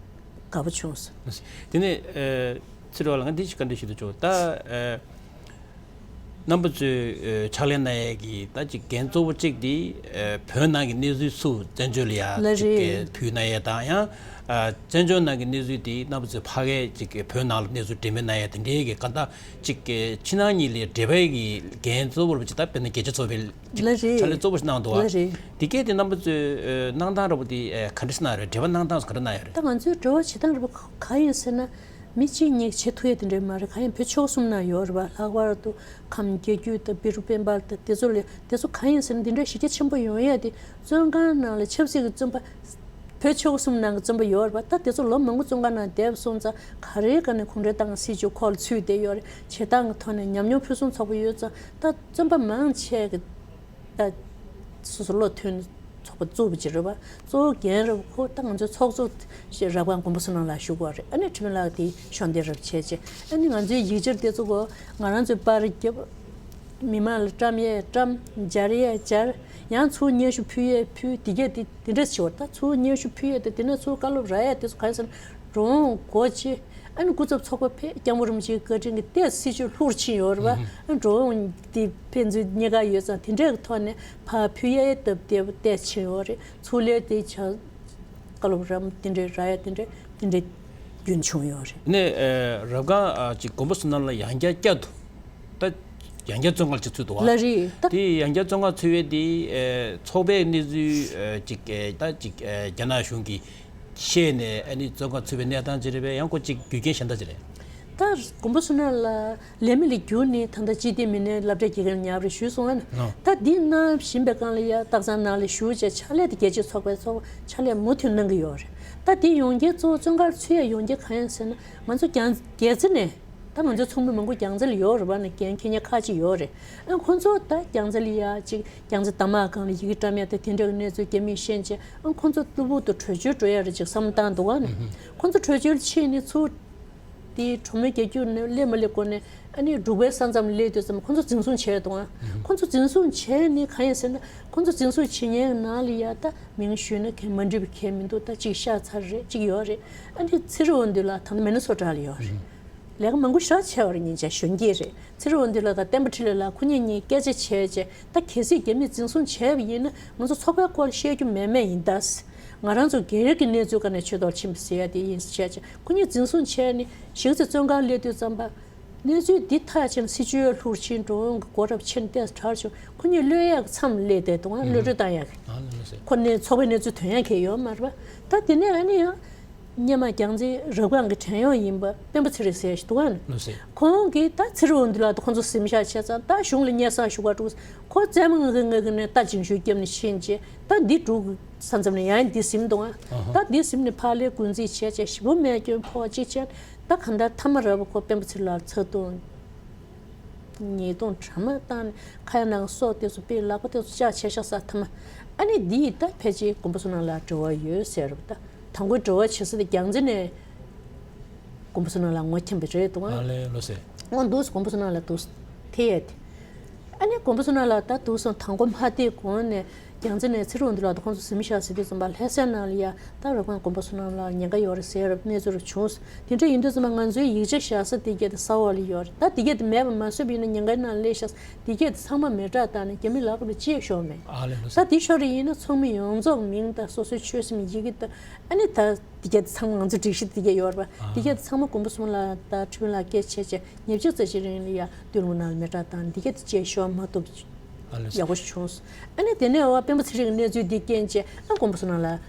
དགའ་པོ་བྱུང་སོང་། དེ་ནས་ཨེ། ཚེ་རིང་ལགས། ང་འདི་ཞིག་བཀའ་འདྲི་ཞུ་འདོད་བྱུང་། ད་ཨ་རྣམ་པ་ཚོས་ཨ་ཕྱག་ལས་གནང་ཡས་ཀྱི་ད་ཅིག་འགན་གཙོ་བོ་གཅིག་འདི་ཨ་བོད་ནང་གི་གནས་ཚུལ་ཚུར་བཙན་བྱོལ་ལ་ཡ་ལགས་ཅིག་རེད། ཕུལ་གནང་ཡས་དང་། ཡང་ཨ་བཙན་བྱོལ་ནང་གི་གནས་ཚུལ་འདི་རྣམ་པ་ཚོས་ཕ་གིར་ཅིག་བོད་ནང་ལ་གནས་ཚུལ་འགྲེམས་སྤེལ་གནང་ཡས་དེ་འདྲའི་གི་གང་ལྟར་ཅིག་ཕྱི་ནང་གཉིས་ལ་འབྲེལ་བའི་གི་འགན་གཙོ་བོ་ཅིག་ད་དཔེར་ན་རྒྱལ་སྤྱི་ཚོགས་པའི་ཅིག་ལགས་རེད། ཕྱག་ལས་གཙོ་བོ་ཞིག་གནང་འདུག་པ། ལགས་རེད། དེ་གས་དེ་རྣམ་པ་ཚོས་ཨ་གནང་སྟངས་འདྲ་པོ་དེ་ཨ་ག་འདྲ་ཞིག་གནང་ཡོད་རེད། འབྲེལ་བ་གནང་སྟངས་སུ་ག་འདྲ་གནང་ཡོད་རེད། ད་ང་ཚོའི་འབྲེལ་བ་བྱེད་སྟངས་འདྲ་པོ་ག་ཡིན་ཟེར་ན། མི་གཅིག་གཉིས་བྱེད་ཐུབ་ཡས་དེ་འདྲ་མ་རེད། ག་ཡིན་བོད་ཆོལ་གསུམ་ནང་ཡོད་རེད་པ། ལྷག་པར་དུ་ཁམས་བརྒྱད་རྒྱུད་དང་བཻ་རུ་སྤེན་པ་དང་དེ་ཚོ་ལ། དེ་ཚོ་ག་ཡིན་ཟེར་ན་འདི་འདྲ་གཞི་རྒྱ་ཆེན་པོ་ཡོང་ཡས་དེ་བཙོན་ཁང་ནང་ལ་ཆབ་སྲིད་ཀྱི་བཙོན་པ། བོད་ཆོལ་གསུམ་ནང་གི་བཙོན་པ་ཡོད་རེད་པ། ད་དེ་ཚོ་ལོ་མང་པོ་བཙོན་ཁང་ནང་བསྡད་པ་སོང་ཙང་ག་རེ་ག་ནས་གུང་ཁྲན་ཏང་སྲིད་བྱུས་ཁོག་ལ་ཚུད་བསྡད་ཡོད་རེད། བྱེད་སྟངས་ཀྱི་ཐོག་ནས་ཉམས་མྱོང་ཕུན་སུམ་ཚོགས་པ་ཡོད་ཙང་ད་བཙོན་པ་མང་ཆེ་གི་ད་སོ་སོ་བློ་མཐུན་ཚོགས་པ་བཙུགས་པ་ཅིག་རེད་པ། གཙོ་བོ་རྒན་རབས་ཁོ་ད་ང་ཚོའི་ཚོགས་གཙོ་ཞེས་རབ་སྒང་མགོན་པོ་བསོད་ནམས་ལགས་བཞུགས་པ་རེད། ཨ་ནི་འཕྲིན་ལས་ལགས་དེ་གཞོགས་འདེགས་རབ་བྱས་བྱས། ཨ་ནི་ང་ཚོའི་ཡིག་ཆ་དེ་ཚོ་གོ་ང་རང་ཚོའི་པར་རྒྱབ། མི་མང་ལ་བཀྲམ་ཡས་བཀྲམ། སྦྱར་ཡས་སྦྱར། ཡང་ཚུར་སྙན་ཞུ་ཕུལ་ཡས་ཕུལ། དེ་གས་དེ་དེ་འདྲས་བྱས་པ་རེད། ད་ཚུར་སྙན་ཞུ་ཕུལ་ཡས་དེ་དེ་ནས་ཚུར་བཀའ་སློབ་རག་ཡས་དེ་ཚོ་གང་ཡིན་ཟེར་ན། འགྲོ་འོང་སྒོ་ཕྱེ། ཨ་ནི་སྐུ་ཚབ་ཚོགས་པ་ཕེབས། སྐྱབས་མགོན་རིན་པོ་ཆེའི་བཀའ་དྲིན་གྱིས་ཏོག་ཙམ་སྲིད་བྱུས་ལྷུར་ཕྱིན་ཡོད་རེད་པ། ཨ་འགྲོ་འོང་དེ་ཕན་ཚུན་གཉིས་ཀ་ཡོད་ཙང་དེ་འདྲའི་ཐོག་ནས་ཕར་ཕུལ་ཡས་སྟབས་བདེ་པོ་ཏོག་ཙམ་ཕྱིན་ཡོད་རེད། ཚུར་ལས་དེ་བྱ། བཀའ་སློབ་རམ་དེ་འདྲའི་རག་ཡས་དེ་འདྲའི་དེ་འདྲའི་རྒྱུན་བྱུང་ཡོད་རེད། ནས་ཨ་རབ་སྒང་ཨ་ཅིག་མགོན་པོ་བསོད་ནམས་ལགས་ཡང་བསྐྱར་བསྐྱར་དུ་ད་ཡང་བསྐྱར་བཙོན་ཁང་ལ་ཅིག་ཚུད་འདུག་པ། ལགས་རེད། ད་དེ་ཡང་བསྐྱར་བཙོན་ཁང་ཚུད་ཡས་དེ་ཨ་ཚོགས་པའི་གནས་ཚུལ་ཨ་ཅིག་ཨ་ད་ཅིག་ཨ་རྒྱ་ནག་གཞུང་གིས་ཤེས་ནས་ཨ་ནི་བཙོན་ཁང་ཚུད་པའི་གནས་སྟངས་ཅིག་རེད་པས། ཡང་ཁོ་ཅིག་རྒྱུ་རྐྱེན་གཞན་དག་ཅིག་རེད། ད་མགོན་པོ་བསོད་ནམས་ལགས་ལས་མི་ལ་བསྒྱུར་ནས་ད་ལྟ་སྤྱི་བདེ་མི་སྣའི་སློབ་གྲྭའི་དགེ་རྒན་ལ་མཉམ་རེ་ཞུས་སོང་ཨ་ནི། ཨོ། ད་འདི་གནང་བཞིན་པའི་སྒང་ལ་ཡ་སྟག་ཚང་ནང་ལ་བཞུགས་བྱས་ཕྱག་ལས་དེ་རྒྱལ་སྤྱིའི་ཚོགས་པའི་ཚོགས་ཕྱག་ལས་མུ་མཐུད་གནང་གི་ཡོད་རེད། ད་འདི་ཡོང་རྒྱུའི་གཙོ་བོ་བཙོན་ཁང་ཚུད་ཡ་ཡོང་རྒྱུ་གང་ཡིན་ཟེར་ན། ང་ཚོ་རྒྱང་རྒྱལ་རྩེ་ནས་ད་ང་ཚོའི་ཚོགས་མི་མང་པོ་རྒྱལ་རྩེ་ལ་ཡོད་རེད་པ། ནི་རྒན་འཁྱེར་མཁན་ཁག་ཅིག་ཡོད་རེད། ཨ་ཁོང་ཚོ་ད་རྒྱལ་རྩེ་ལ་ཡ་ཅིག་རྒྱལ་རྩེ་གདམས་ངག་སྒང་ལ་ཡི་གེ་བཀྲམ་ཡ་དེ་དེ་འདྲའི་གནས་ཚུལ་རྒྱ་མིས་ཤེས་བྱས། ཨ་ཁོང་ཚོ་གློ་བུར་དུ་བྲོས་བྱོལ་འགྲོ་ཡ་རེད་ཅིག་བསམ་བློ་བཏང་འདུག་ཨ་ནི། ཁོང་ཚོ་བྲོས་བྱོལ་ཕྱིན་ནས་ཚུར་དེའི་གྲོང་མི་རྒྱ་ཁྱོན་ནས་སླེབས་མ་སླེབས་སྐོར་ནས། ཨ་ནི་འབྲུག་པའི་ས་མཚམས་སླེབས་དུས་ཙམ་ཁོང་ཚོ་འཛིན་བཟུང་བྱས་འདུག་ཨ། ཁོང་ཚོ་འཛིན་བཟུང་བྱས་ནས་གང་ཡིན་ཟེར་ན། ཁོང་ཚོ་འཛིན་བཟུང་བྱེད་མཁན་ནང་ལ་ཡ་ད་མིང་ཞུས་ན་གང་མ་འགྲིག་པ་གང་མི་འདུག་ད་གཅིག་ཤག་ཚ་རེད། གཅིག་ཡོད་རེད། ཨ་ནི་ཚེ་རིང་དབང་འདུས་ལགས་ད་ལྟ་མི་ནི་སོ་ཊ་ལ་ཡོད་རེད། ལས་ཀ་མང་པོ་ཞེ་དྲག་བྱས་པ་རེད། སྙིང་རྗེ་གཞོན་སྐྱེས་རེད། ཚེ་རིང་དབང་འདུས་ལགས་དང་བསྟན་པ་འཕྲིན་ལས་ལགས་ཁོ་གཉིས་གཉིས་སྐད་ཆ་བྱས་བྱས། ད་གལ་སྲིད་རྒྱ་མིས་འཛིན་བཟུང་བྱས་པ་ཡིན་ན་ང་ཚོ་ཚོགས་པའི་སྐོར་ལ་བཤད་རྒྱུ་མེད་མེད་ཡིན་ད། ང་རང་ཚོ་སྒེར་གྱི་གནས་ཚུལ་སྒང་ནས་ཆོས་ཐོག་ཕྱིན་པ་ཟེར་ཡ་དེ་ཡིན་བྱས་བྱས། ཁོ་གཉིས་འཛིན་བཟུང་བྱས་ནས་གཞིས་རྩེ་བཙོན་ཁང་སླེབས་དུས་ཙམ་པ། གནས་ཚུལ་འདི་ཐག་བཅད་ནས་སྲིད་བྱུས་ལྷུར་ཕྱིན། འགྲོ་འོང་གི་སྒོ་རབ་ཕྱེ་ནས་ཏོག་ཙམ་དྲག་བྱུང་། ཁོ་གཉིས་གློད་ཡག་མཚམས་སླེབས་བསྡད་འདུག་ཨ། གློད་གྲོལ་བཏང་ཡག་གི། ཨ་ལ་ལ་ཟེར། ཁོ་ནས་ཚོགས་པའི་གནས་ཚུལ་ཐོན་ཡག་གི་ཡོད་མ་རེད་པ། ད་དེ་ནས་ཨ་ནི་ཡང་སྔོན་མ་རྒྱལ་རྩེ་རབ་སྒང་གི་བྲན་གཡོག་ཡིན་པ་སྤེན་པ་ཚེ་རིང་ཟེར་ཞིག་འདུག་ཨ་ནི། ལ་ཟེར། ཁོང་གིས་ད་ཚེ་རིང་དབང་འདུས་ལགས་དང་ཁོང་ཚོ་གཟིམ་ཤག་བྱས་ཙང་ད་གཞུང་ལ་སྙན་སེང་ཞུ་ག་འགྲོ། ཁོ་རྩེད་མོ་ང་གི་ང་གི་ནས་ད་འཇིང་ཞུ་སྐྱབས་ནས་ཕྱིན་བྱས། ད་འདི་འབྲུག་ས་མཚམས་ནས་ཡང་འདི་ཟིན་འདུག་ཨ། ད་འདི་ཟིན་ནས་ཕར་ལས་གུན་གཟིགས་བྱས་བྱས་ཞིབ་པོ་རྨས་སྐྱོན་ཕོག་གཅིག་བྱས། ད་གང་ལྟར་མཐའ་མ་ར་བ་ཁོ་སྤེན་པ་ཚེ་རིང་ལགས་ཚ་གདུང་། ཉེས་རྡུང་དྲག་མ་བཏང་ནས་ཁ་ཡ་ནང་གི་སོ་དེ་ཚོ་པའི་ལག་པ་དེ་ཚོ་བཅག་བྱས་ཤག་ས་མཐའ་མ། ཨ་ནི་འདི་ཡིས་ད་ཕལ་ཆེར་མགོན་པོ་བསོད་ནམས་ལགས་འབྲེལ་བ་ཡོད་ཟེར་རབ། ད་དང་པོའི་འབྲེལ་བ་བྱེད་ས་དེ་རྒྱལ་རྩེ་ནས་མགོན་པོ་བསོད་ནམས་ལགས་ངོ་འཁྱམ་པ་རེད་འདུག་ཨ། ཨ་ལས་ལོ་ཟེར། ངོ་འདུག་མགོན་པོ་བསོད་ནམས་ལགས་འདུག་ཐེ་ཡས་དེ། ཨ་ནི་མགོན་པོ་བསོད་ནམས་ལགས་ད་འདུག་སོང་དང་པོ་མ་ཐེ་གོང་ནས་རྒྱལ་རྩེ་ནས་ཚེ་རིང་དབང་འདུས་ལགས་དང་ཁོང་ཚོ་གཟིམ་ཤག་ཟེར་དུས་ཙམ་པ་ལྷ་སའི་ནང་ལ་ཡ་ད་རབ་སྒང་མགོན་པོ་བསོད་ནམས་ལགས་ཉེན་ཁ་ཡོད་རེད་ཟེར་རབ་གནས་ཚུལ་རུ་བྱུང་། དེ་འདྲ་ཡིན་དུས་ཙམ་པ་ང་ཚོའི་ཡིག་ཆ་བཞག་ས་དེ་གས་དེ་ས་འོག་ལ་ཡོད་རེད། ད་དེ་གས་དེ་མེད་པ་མ་བཟོས་པ་ཡིན་ན་ཉེན་ཁའི་ནང་སླེབས་ཤག་དེ་གས་དེ་ཚང་མ་མེ་སྲེག་བཏང་ནས་རྒྱ་མི་ལག་པ་ལ་སྤྱད་ཤོར་མེད། ཨ་ལས་ལོ་ཟེར། ད་དེ་ཤོར་རེ་ཡིན་ན་ཚོགས་མི་ཡོངས་རྫོགས་མིང་དང་སོ་སོའི་ཆོས་སེམས་ཡི་གེ་དང་། ཨ་ནི་ད་དེ་གས་དེ་ཚང་མ་ང་ཚོ་སྒྲིག་གཞི་དེ་གས་ཡོད་རེད་པ། དེ་གས་དེ་ཚང་མ་མགོན་པོ་བསོད་ནམས་ལགས་དང་ཁྲི་པ་ལགས་སྐད་ཆ་བྱས་བྱས་ཉེར་གཅིག་ཙམ་ཞིག་རིང་ལ་ཡ་དུས་ལུང་ནང་ལ་མེ་སྲེག་བཏང་དེ་གས་དེ་སྤྱད་ཤོར་མ་ཐུབ། ཨ་ལས་ཡག་པོ་ཞིག་བྱུང་སོང་། ཨ་ནི་དེ་ནས་འོ་སྤེན་པ་ཚེ་རིང་གི་གནས་ཚུལ་འདི་རྐྱེན་བྱས་ཨ་མགོན་པོ་བསོད་ནམས་ལགས་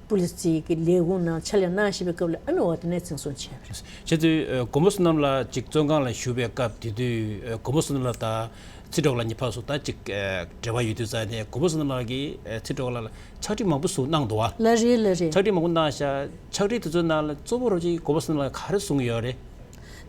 པུ་ལི་སི་གི་ལས་ཁུངས་ནང་ཕྱག་ལས་གནང་བཞིན་པའི་སྐབས་ལ་ཨ་ནི་འོ་དེ་ནས་འཛིན་བཟུང་བྱས་པ་རེད། བྱས་ཙང་ཨ་མགོན་པོ་བསོད་ནམས་ལགས་ཅིག་བཙོན་ཁང་ལ་བཞུགས་པའི་སྐབས་དེ་དུས་ཨ་མགོན་པོ་བསོད་ནམས་ལགས་དང་ཚེ་སྒྲོལ་དཀར་ལགས་གཉིས་ཕར་ཚུར་ད་ཅིག་ཨ་འབྲེལ་བ་ཡོད་དུས་ཙང་ནས་མགོན་པོ་བསོད་ནམས་ལགས་ཀྱིས་ཨ་ཚེ་སྒྲོལ་དཀར་ལགས་ལ་ཕྱག་བྲིས་མང་པོ་ཞིག་གནང་འདུག་པ། ལགས་རེད་ལགས་རེད། ཕྱག་བྲིས་མང་པོ་གནང་ཤག་ཕྱག་བྲིས་དེ་ཚོའི་ནང་ལ་གཙོ་བོ་རོ་ཅིག་མགོན་པོ་བསོད་ནམས་ལགས་ག་རེ་གསུང་གི་ཡོད་རེད།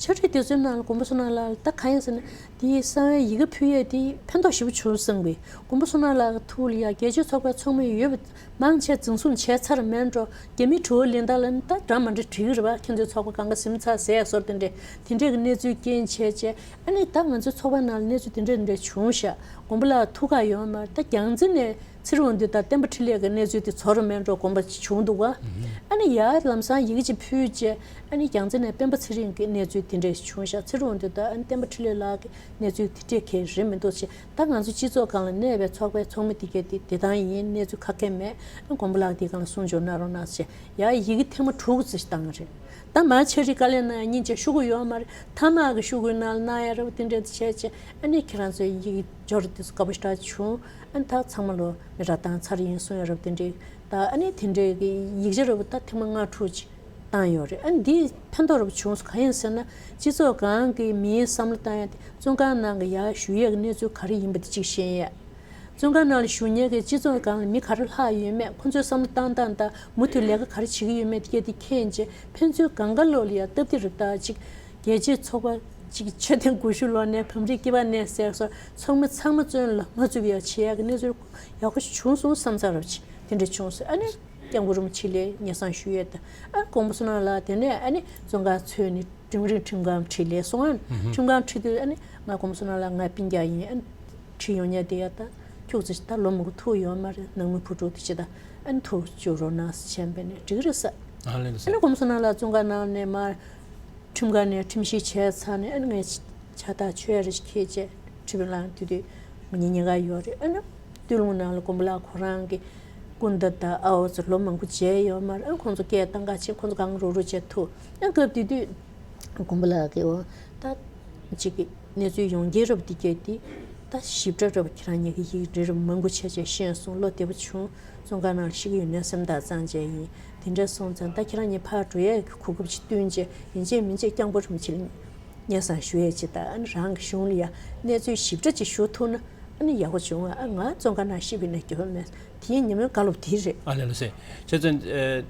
ཕྱག་བྲིས་དེ་ཚོའི་ནང་ལ་མགོན་པོ་བསོད་ནམས་ལགས་ལ་ད་གང་ཡིན་ཟེར་ན། དེའི་གསང་བའི་ཡི་གེ་ཕུལ་ཡས་དེ་ཕན་ཐོགས་ཞེ་པོ་བྱུང་བསམ་གི། མགོན་པོ་བསོད་ནམས་ལགས་ཀྱི་ཐུགས་ལ་ཡ་རྒྱལ་སྤྱིའི་ཚོགས་པའི་ཚོགས་མི་ཡོད་པ་མང་ཆེ་འཛིན་བཟུང་བྱས་ཚར་མེད་འགྲོ། རྒྱ་མིའི་དྲི་བ་ལན་དག་ལ་ནི་ད་འདྲ་མ་འདྲ་འགྲིག་གི་རེད་པ། ཁྱེད་ཚོའི་ཚོགས་པ་གང་ག་ཟིན་ཚར་ཟེར་ཡ་སོར་དེ་འདྲས་དེ་འདྲས་ཀྱི་གནས་ཚུལ་རྐྱེན་བྱས་བྱས། ཨ་ནི་ད་ང་ཚོའི་ཚོགས་པའི་ནང་ལ་གནས་ཚུལ་དེ་འདྲས་དེ་འདྲས་བྱུང་ཤག་མགོན་པོ་ལགས་ཐུགས་ཁག་ཡོད་མ་རེད། ད་རྒྱལ་རྩེ་ནས་ ཚེ་རིང་དབང་འདུས་དང་བསྟན་པ་འཕྲིན་ལས་ཀྱི་གནས་ཚུལ་དེ་ཚོར་མེད་འགྲོ་དགོངས་པ་བྱུང་འདུག་བ། ཨ་ནི་ཡར་ལམ་སང་ཡི་གེ་ཅིག་ཕུལ་རྗེས་ཨ་ནི་རྒྱལ་རྩེ་ནས་སྤེན་པ་ཚེ་རིང་གི་གནས་ཚུལ་དེ་འདྲས་བྱུང་ཤག་ཚེ་རིང་དབང་འདུས་དང་ཨ་ནི་བསྟན་པ་འཕྲིན་ལས་ལགས་ཀྱི་གནས་ཚུལ་དེ་འདྲས་གས་རེད་མི་འདུག་ཅེས། ད་ང་ཚོ་སྤྱི་ཚོགས་སྒང་ལ་གནས་པའི་ཚོགས་པའི་ཚོགས་མི་དེ་གས་དེ་བདེ་ཐང་ཡིན། གནས་ཚུལ་ག་གས་མེད། ཨ་མགོན་པོ་ལགས་དེ་སྒང་ལ་གསུང་ཆོག་གནང་རོགས་གནང་ཞེས་ཡར་ཡི་གེ་ཐེངས་མ་དྲུག་ཙམ་ཞིག་བཏང་བ་རེད། ད་མ་ཆ་རི་དཀའ་ལས་གནང་ཡ་སྙིང་རྗེ་ཤོར་གི་ཡོད་མ་རེད། མཐའ་མ་གི་ཤོག་གུའི་ནང་ལ་གནང་ཡ་རེད་བ། དེ་འདྲ་བྱས་བྱས་ཨ་ནི་ཁྱེད་རང་ཚོའི་ཡི་གེ་འབྱོར་དེ་ཚོ་དགའ་པོ་ཞེ་དྲག་བྱུང་། ཨ་ནི་ད་ཚང་མ་ལོ་མི་ར་བཏང་ཚར་ཡིན་གསུང་ཡ་རེད་བ། དེ་འདྲའི་ད་ཨ་ནི་དེ་འདྲའི་གི་ཡིག་ཆ་རེད་བ། ད་ཐེངས་མ་ལྔ་དྲུག་ཅིག་བཏང་ཡོད་རེད། ཨ་ནི་འདིས་ཕན་ཐོགས་རེད་བ་བྱུང་སོང་། གང་ཡིན་ཟེར་ན་སྤྱི་ཚོགས་སྒང་གི་མིའི་བསམ་བློ་བཏང་ཡ་དེ་བཙོན་ཁང་ནང་གི་ཡར་བཞུགས་ཡས་ཀྱི་གནས་ཚུལ་ག་རེ་ཡིན་པ་དེ་གཅིག་ཤེས་ཡ། བཙོན་ཁང་ནང་ལ་བཞུགས་མཁན་གྱི་སྤྱི་ཚོགས་སྒང་ལ་མི་ག་རེ་ལྷག་ཡོད་མེད། ཁོང་ཚོའི་བསམ་བློ་བཏང་སྟངས་དང་མུ་མཐུད་ལས་ཀ་ག་རེ་བྱེད་ཀྱི་ཡོད་མེད་དེ་གས་དེ་མཁྱེན་བྱས་ཕན་ཚུན་སྒང་ག་ལོག་ལ་ཡ་སྟབས་བདེ་རུ་ལྟ་ཅིག་རྒྱལ་གཅེས་ཚོགས་པ་ཅིག་མཆོད་རྟེན་དགུ་བཞི་ལོག་ནས་བམ་རིག་སྐྱིད་པ་ནས་ཟེར་སོགས་ཚོགས་མི་ཚང་མ་བཙོན་ལ་མ་བཅུག་ཡ་བྱེད་ཡ་གི་གནས་ཚུལ་ཡག་པོ་ཞིག་བྱུང་སོང་བསམ་ཚར་བ་ཅིག་དེ་འདྲ་བྱུང་སོང་། ཨ་ནི་སྐྱབས་མགོན་རིན་པོ་ཆེ་ལ་སྙན་སེང་ཞུ་ཡས་དང་། ཨ་ནི་དགོངས་པ་གསུང་གནང་ལ་དེ་ནས་ཨ་ནི་བཙོན་ཁང་ཚུད་ནས་ཁྲིམས་རིན་ཁྲིམས་ཁང་ཁྲིད་ལས་སོང་། ཨ་ནི་ཁྲིམས་ཁང་ཁྲིད་དུས་ཨ་ནི་ང་དགོངས་པ་གསུང་གནང་ལ་ང་སྤུན་ཀྱག་ཡིན། ཨ་ནི་ཁྲིད་ཡོང་ཉེ་དེ་ཡ་ད་ཁྱུག་ཙམ་ད་ལོ་མང་པོ་ཐུག་ཡོད་མ་རེད། ནང་མི་བུ་ཕྲུག་དེ་ཅི་ད་ཨ་ནི་ཐུག་བཅུག་རོགས་གནང་ཟེར་བྱས་པས་ནས་འགྲིག་རེད་ཟེར། ཨ་ལེ་ལེ་ཟེར། ཨ་ནི་དགོངས་པ་གསུང་གནང་ལ་བཙོན་ཁང་ནང་ནས་མར་ཁྲིམས་ཁང་ནས་ཁྲིམས་ཞིབ་བྱས་ཚར་ནས་ཨ་ནི་ངས་ཕྱག་རྟགས་ཆོས་རེ་ཞིག་འཁྱེར་བྱས་ཁྲིམས་ལ་དེ་དུས་ང་གཉིས་ཉེ་ག་ཡོད་རེད། ཨ་ནི་སྟོད་ལུང་ནང་ལ་དགོན་པ་ལ་ཁོ་རང་གི་སྐུ་ཟླ་དང་ཨ་བོ་ཚོ་ལོ་མང་པོ་མཇལ་ཡོད་མ་རེད། ཨ་ནི་ཁོང་ཚོ་སྐད་བཏང་ག་ཕྱིན་ཁོང་ཚོ་གང་རུག་རུག་བྱས་ཐུག་ཨ་ནི་སྐབས་དེ་དུས་དགོན་པ་ལ་གི་འོ་ད་ཅིག་གི་གནས་ཚུལ་ཡོང་རྒྱུ་རབས་འདི་གས་དེ་ད་ཞིབ་ཕྲ་རབས་ཁྱེད་རང་གཉིས་ཀྱི་ཡིག་འབྲི་རབས་མང་པོ་བྱས་བྱས་ཤེས་སོང་། བློ་བདེ་པོ་བྱུང་། བཙོན་ཁང་ནང་ཤི་གི་ཡོད་ནའི་སེམས་ཐག་གཙང་བྱས་ཡིན། དེ་འདྲ་སོང་ཙང་ད་ཁྱེད་རང་གཉིས་ཕར་འགྲོ་ཡས་ཀྱི་གོ་སྐབས་ཅིག་བསྟུན་བྱས་ཡིན་གཅིག་མིན་གཅིག་སྐྱབས་མགོན་རིན་པོ་ཆེ་ལ་སྙན་སེང་ཞུ་ཡས་ཅིག་དང་། ཨ་ནི་རང་གི་གཞུང་ལ་ཡ་གནས་ཚུལ་ཞིབ་ཕྲ་ཅིག་ཞུ་ཐུབ་ན་ཨ་ནི་ཡག་པོ་བྱུང་བ། ཨ་ང་བཙོན་ཁང་ནང་ཤི་བའི་ནས་འགྱོད་པ་མེད། དེའི་ཉིན་མོའི་བཀའ་སློབ་དེ་རེད། ཨ་ལེ་ལོ་སེ། བྱས་ཙང་ཨ་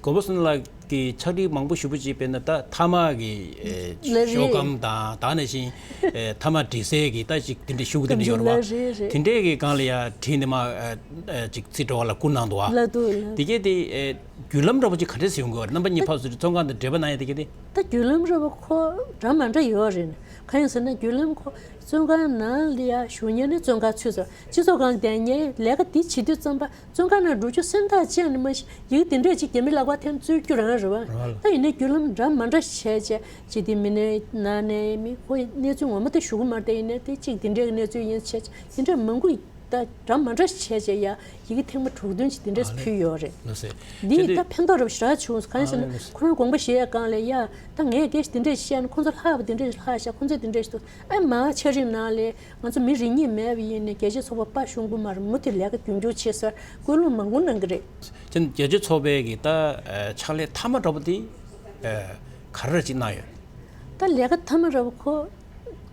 དགོན་པ་གསུམ་ལ་གི་ཕྱག་བྲིས་མང་པོ་ཞེ་པོ་ཅིག་དཔེར་ན་ད་མཐའ་མ་གི་ཨེ་ལ་རེད། ཤོག་སྒམ་དང་ད་ནང་བཞིན་ཨེ་མཐའ་མ་བྲིས་སའི་གི་ད་ཅིག་དེ་འདྲའི་ཤོག་གུ་དེ་འདྲ་ཡོད་རེད་བ། ལ་རེད་རེད། དེ་འདྲའི་གི་སྒང་ལ་ཡ་བྲིས་ནས་མ་ཨེ་ཨེ་ཅིག་རྩིས་སྤྲོ་བ་ལ་བསྐུར་གནང་འདུག་བ། ལ་འདུག་ལ། དེ་གས་དེ་ཨེ་བརྒྱུད་ལམ་འདྲ་པོ་ཅིག་ག་འདྲས་སེ་ཡོང་གི་བ་རེད། རྣམ་པ་གཉིས་ཕར་ཚུར་བཙོན་ཁང་དུ་འབྲེལ་བ་གནང་ཡ་དེ་གས་དེ། ད་བརྒྱུད་ལམ་འདྲ་པོ་ཁོ་འདྲ་མ་འདྲ་ཡོད་རེད། གང་ཡིན་ཟེར་ན་བརྒྱུད་ལམ་ཁོ་བཙོན་ཁང་ནང་ལ་ཡ་བཞུགས་མཁན་ནི་བཙོན་ཁང་ཚུད་ཚར། སྤྱི་ཚོགས་སྒང་བསྡད་མཁན་ལས་ཀ་དེ་བྱེད་དུས་ཙམ་པ་བཙོན་ཁང་ནང་འགྲོ་རྒྱུ་སེམས་ཐག་བཅད་ནས་མ་གཞི་ཡི་གེ་དེ་འདྲས་ཅིག་རྒྱ་མི་ལག་པ་ཐེམ་རྩོད་རྒྱུ་རང་རེད་བ། རང་ལ། ད་ཡིན་ནའི་བརྒྱུད་ལམ་འདྲ་མ་འདྲ་བྱས་བྱས་ཅི་སྟེ་མི་སྣའི་ནང་ནས་མི་ཁོ་གནས་ཚུལ་ངོ་མ་ད་ཞུ་གི་མ་རེད། ད་ཡིན་ནའི་དེ་གཅིག་དེ་འདྲས་ཀྱི་གནས་ཚུལ་ཡིན་བྱས་དེ་འདྲས་མང་པོ་ད་འདྲ་མ་འདྲ་བྱས་བྱས་ཡ་ཡི་གེ་ཐེངས་མ་དྲུག་བདུན་ཅིག་དེ་འདྲས་ཨ་ལེ། ཕུལ་ཡོད་རེད། ལགས་སེ། འདི་ཡིས་ད་ཕན་ཐོགས་རབ་ཞེ་དྲག་བྱུང་སོང་། གང་ཡིན་ཟེར་ན་ཨ་ལེ། ཁོ་རང་དགོངས་པ་བཞེས་ཡ་སྒང་ལ་ཡ་ད་ངས་སྐད་ཆ་དེ་འདྲས་བཤད་ན་ཁོང་ཚོ་ལྷག་པ་དེ་འདྲས་ལྷག་ཤག་ཁོང་ཚོས་དེ་འདྲས་ཞིག་འདུག་ཨ་མ་ཆ་རིམ་ནང་ལས་ང་ཚོ་མི་རེ་གཉིས་མེད་པ་ཡིན་ནའི་རྒྱལ་གཅེས་ཚོགས་པ་དཔའ་ཞུམ་གི་མ་རེད། མུ་མཐུད་ལས་ཀ་རྒྱུན་འཁྱོངས་བྱེད་སར་སྐུལ་སློང་མང་པོ་གནང་གི་རེད། ཅན་རྒྱལ་གཅེས་ཚོགས་པའི་གི་ད་ཕྱག་ལས་མཐའ་མ་འདྲ་པོ་དེ་ག་རེ་ཅིག་གནང་ཡོད། ད་ལས་ཀ་མཐའ་མ་འདྲ་པོ་ཁོ་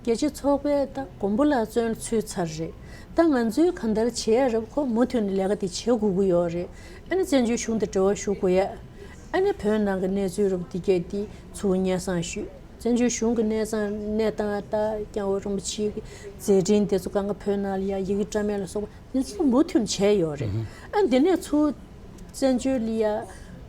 རྒྱལ་གཅེས་ཚོགས་པས་ད་མགོན་པོ་ལགས་བཙོན་ཚུད་ཚར་རེད། ད་ང་ཚོས་གང་ལྟར་བྱེད་ཡ་རབས་ཁོ་མུ་མཐུད་ནས་ལས་ཀ་དེ་བྱེད་དགོས་ཀྱི་ཡོད་རེད། ཨ་ནི་བཙན་བྱོལ་གཞུང་དང་འབྲེལ་བ་ཞུ་དགོས་ཡ། ཨ་ནི་བོད་ནང་གི་གནས་ཚུལ་རབས་འདི་གས་དེ་ཚུར་སྙན་སེང་ཞུས། བཙན་བྱོལ་གཞུང་གི་གནས་སྟངས་གནས་སྟངས་ད་སྐྱབས་མགོན་རིན་པོ་ཆེ་གི་མཛད་འཕྲིན་དེ་ཚོ་གང་ག་བོད་ནང་ལ་ཡ་ཡི་གེ་བཀྲམ་ཡ་ལ་སོགས་པ་དེ་ཚོ་མུ་མཐུད་ནས་བྱས་ཡོད་རེད། ཨ་ནི་དེ་ནས་ཚུར་བཙན་བྱོལ་ལ་ཡ་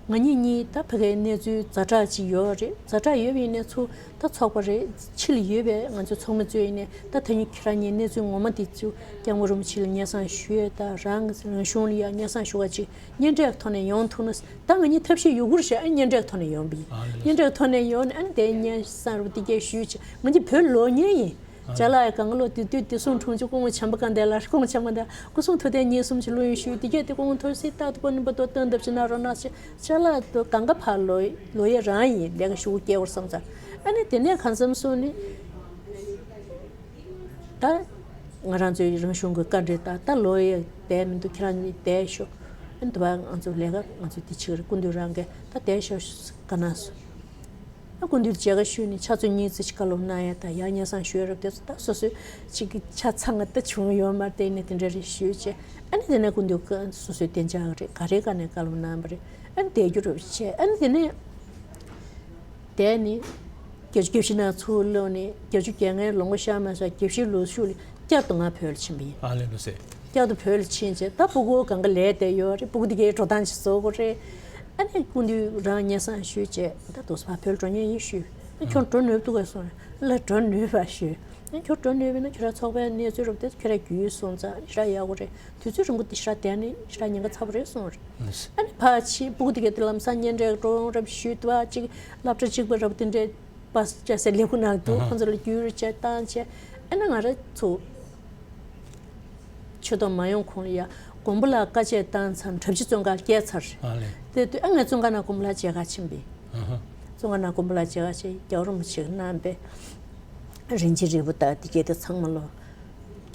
ང་གཉིས་གཉིས་ད་ཕ་གའི་གནས་ཚུལ་ཛ་དྲག་ཅིག་ཡོད་རེད། ཛ་དྲག་ཡོད་པ་ཡིན་ནའི་ཚུར་ད་ཚོགས་པ་རེད། ཕྱི་ལ་ཡོད་པའི་ང་ཚོའི་ཚོགས་མི་ཚོས་ཡིན་ནའི་ད་ད་ནི་ཁྱེད་རང་གཉིས་གནས་ཚུལ་ངོ་མ་དེ་ཚོ་སྐྱབས་མགོན་རིན་པོ་ཆེ་ལ་སྙན་སེང་ཞུ་ཡས་ད་རང་གི་རང་གཞུང་ལ་ཡ་སྙན་སེང་ཞུ་བ་ཅིག་སྙན་སྒྲོན་ཐོག་ནས་ཡོང་ཐུབ་ན། ད་ང་གཉིས་ཐབས་ཤེས་ཡོད་རྒུ་རེད་ཤག་ཨ་སྙན་སྒྲོན་ཐོག་ནས་ཡོང་པ་ཡིན། ཨ་ལེ། སྙན་སྒྲོན་ཐོག་ནས་ཡོང་ནས་ཨ་ནི་དེ་སྙན་སེང་རུ་དེ་གས་ཞུས་ཅིག་ང་གཉིས་བོད་ལོག་མཁན་ཡིན། ཅ་ལག་ཡ་གང་ལོ་དུས་དུས་དུས་སུང་དྲུང་ཆུ་སྐུ་ངོ་བྱམས་པ་དགའ་ལྡན་ལགས། སྐུ་ངོ་བྱམས་པ་དགའ་སྐུ་སུང་ཐུབ་བསྟན་གཉིས་གསུམ་གྱི་ལོ་ཡིན་ཞུས། དེ་གས་དེ་སྐུ་ངོ་ཐུགས་སྲས་རྟག་ཏུ་པོ་ནི་པོ་ཏོ་སྟོན་ཐབས་ཤིག་གནང་རོགས་གནང་ཞེས་ཅ་ལག་དུ་གང་ག་ཕར་ལོ་ལོ་ཡ་རང་ཡིན་ལས་ཀ་ཞུ་སྐྱེ་བར་བསམ་ཚར། ཨ་ནི་དེ་ནས་གང་འཚམ་སོང་ནི། ད་ང་རང་ཚོའི་རང་གཞུང་གི་བཀའ་འདྲི་ད་ད་ལོ་ཡ་བསྡད་མི་འདུག་ཁྱེད་རང་གཉིས་བསྡད་ཤོག་ཨ་ནི་དུ་བ་ང་ཚོ་ལས་ཀ་ང་ཚོ་དེ་ཕྱིར་སྐུ་མདུན་རང་གི་ད་བསྡད་ཤོག་ག་ན་སོང་། ཨ་སྐུ་མདུན་མཇལ་ཁ་ཞུས་ནས་ཕྱག་ཚོད་གཉིས་ཙམ་ཞིག་བཀའ་སློབ་གནང་ཡ་ད་ཡང་སྙན་སེང་ཞུ་ཡ་རབས་དེ་ཚོ་ད་སོ་སོའི་ཅིག་གི་ཆ་ཚང་ང་ད་བྱུང་ཡོད་མ་རེད། དེ་ནས་དེ་འདྲ་རེད་ཞུས་བྱས་ཨ་ནི་དེ་ནས་སྐུ་མདུན་སོ་སོའི་གཏན་འཇགས་རེད་ག་རེ་ག་ནས་བཀའ་སློབ་གནང་བ་རེད། ཨ་ནི་བསྡད་རྒྱུ་རབས་བྱས་ཨ་ནི་དེ་ནས་དེ་ནི་བརྒྱད་ཅུ་གྱ་བཞི་ནང་ཚུར་ལོག་ནས་བརྒྱད་ཅུ་གྱ་ལྔའི་ལོ་ངོ་ཤར་མ་ཤར་གྱ་བཞི་ལོ་ཤུལ་ལ་བསྐྱར་དུ་ང་བོད་ལ་ཕྱིན་པ་ཡིན། ཨ་ལེ་ལོ་སེ། བསྐྱར་དུ་བོད་ལ་ཕྱིན་བྱས་ད་སྤུ་གུ་གང་ག་ལས་བསྡད་ཡོད་རེད། སྤུ་གུ་དེ་གའི་འགྲོ་སྟངས་ཅིག་བཟོ་དགོས་རེད། ཨ་ནི་སྐུ་མདུན་རང་སྙན་སེང་ཞུས་བྱས་ད་དུང་ཕར་བོད་ལ་འགྲོ་མཁན་ཡིན་ཞུས། ཨ་ཁྱོད་འགྲོ་ནུས་འདུག་གས་གསུངས། ལ་འགྲོ་ནུས་པ་ཞུས། ཨ་ཁྱོད་འགྲོ་ནུས་པས་ན་ཁྱོད་རང་ཚོགས་པའི་གནས་ཚུལ་རབ་དེ་ཁྱོད་རང་རྒྱུས་ཡོད་སོང་ཙང་ཞེ་དྲག་ཡག་པོ་རེད། དུས་ཚོད་རིང་པོ་འདི་ཞེ་དྲག་བསྡད་ནས་ཞེ་དྲག་ཉེན་ཁ་ཚ་པོ་རེད་གསུངས་རེད། ཨ་ནི་ཕར་ཕྱིན་སྤུ་གུ་དེ་ག་དེ་ལམ་སང་གཉེན་འཕྲད་འགྲོ་འོང་རབས་ཞུས་འདུག་ཨ་གཅིག་སློབ་གྲྭ་གཅིག་པ་རབ་དེ་འདྲའི་བ་ཅ་སེ་ལས་ཁུངས་ནང་དུ་ཁོང་ཚོ་ལ་བསྒྱུར་བྱས་བཏང་བྱས། ཨ་ནི་ང་རང་ཚོ་ཆོས་ཐོག་མ་ཡོང་གོང་ལ་ཡ་དགོན་པ་ལ་བཀའ་ཆད་བཏང་མཚམས་གྲྭ་བཞི་བཙོན་ཁང་བསྐྱལ་ཚར། ཨ་ལས། དེ་དུས་ཨ་ངས་བཙོན་ཁང་ནང་དགོན་པ་ལ་མཇལ་ཁ་ཕྱིན་པས། ཨ་ཧ། བཙོན་ཁང་ནང་དགོན་པ་ལ་མཇལ་ཁ་ཕྱིན་རྒྱལ་བ་རིན་པོ་ཆེ་གི་གནང་བའི་རིན་ཆེན་རིལ་བུ་དང་དེ་གས་དེ་ཚང་མ་ལོ་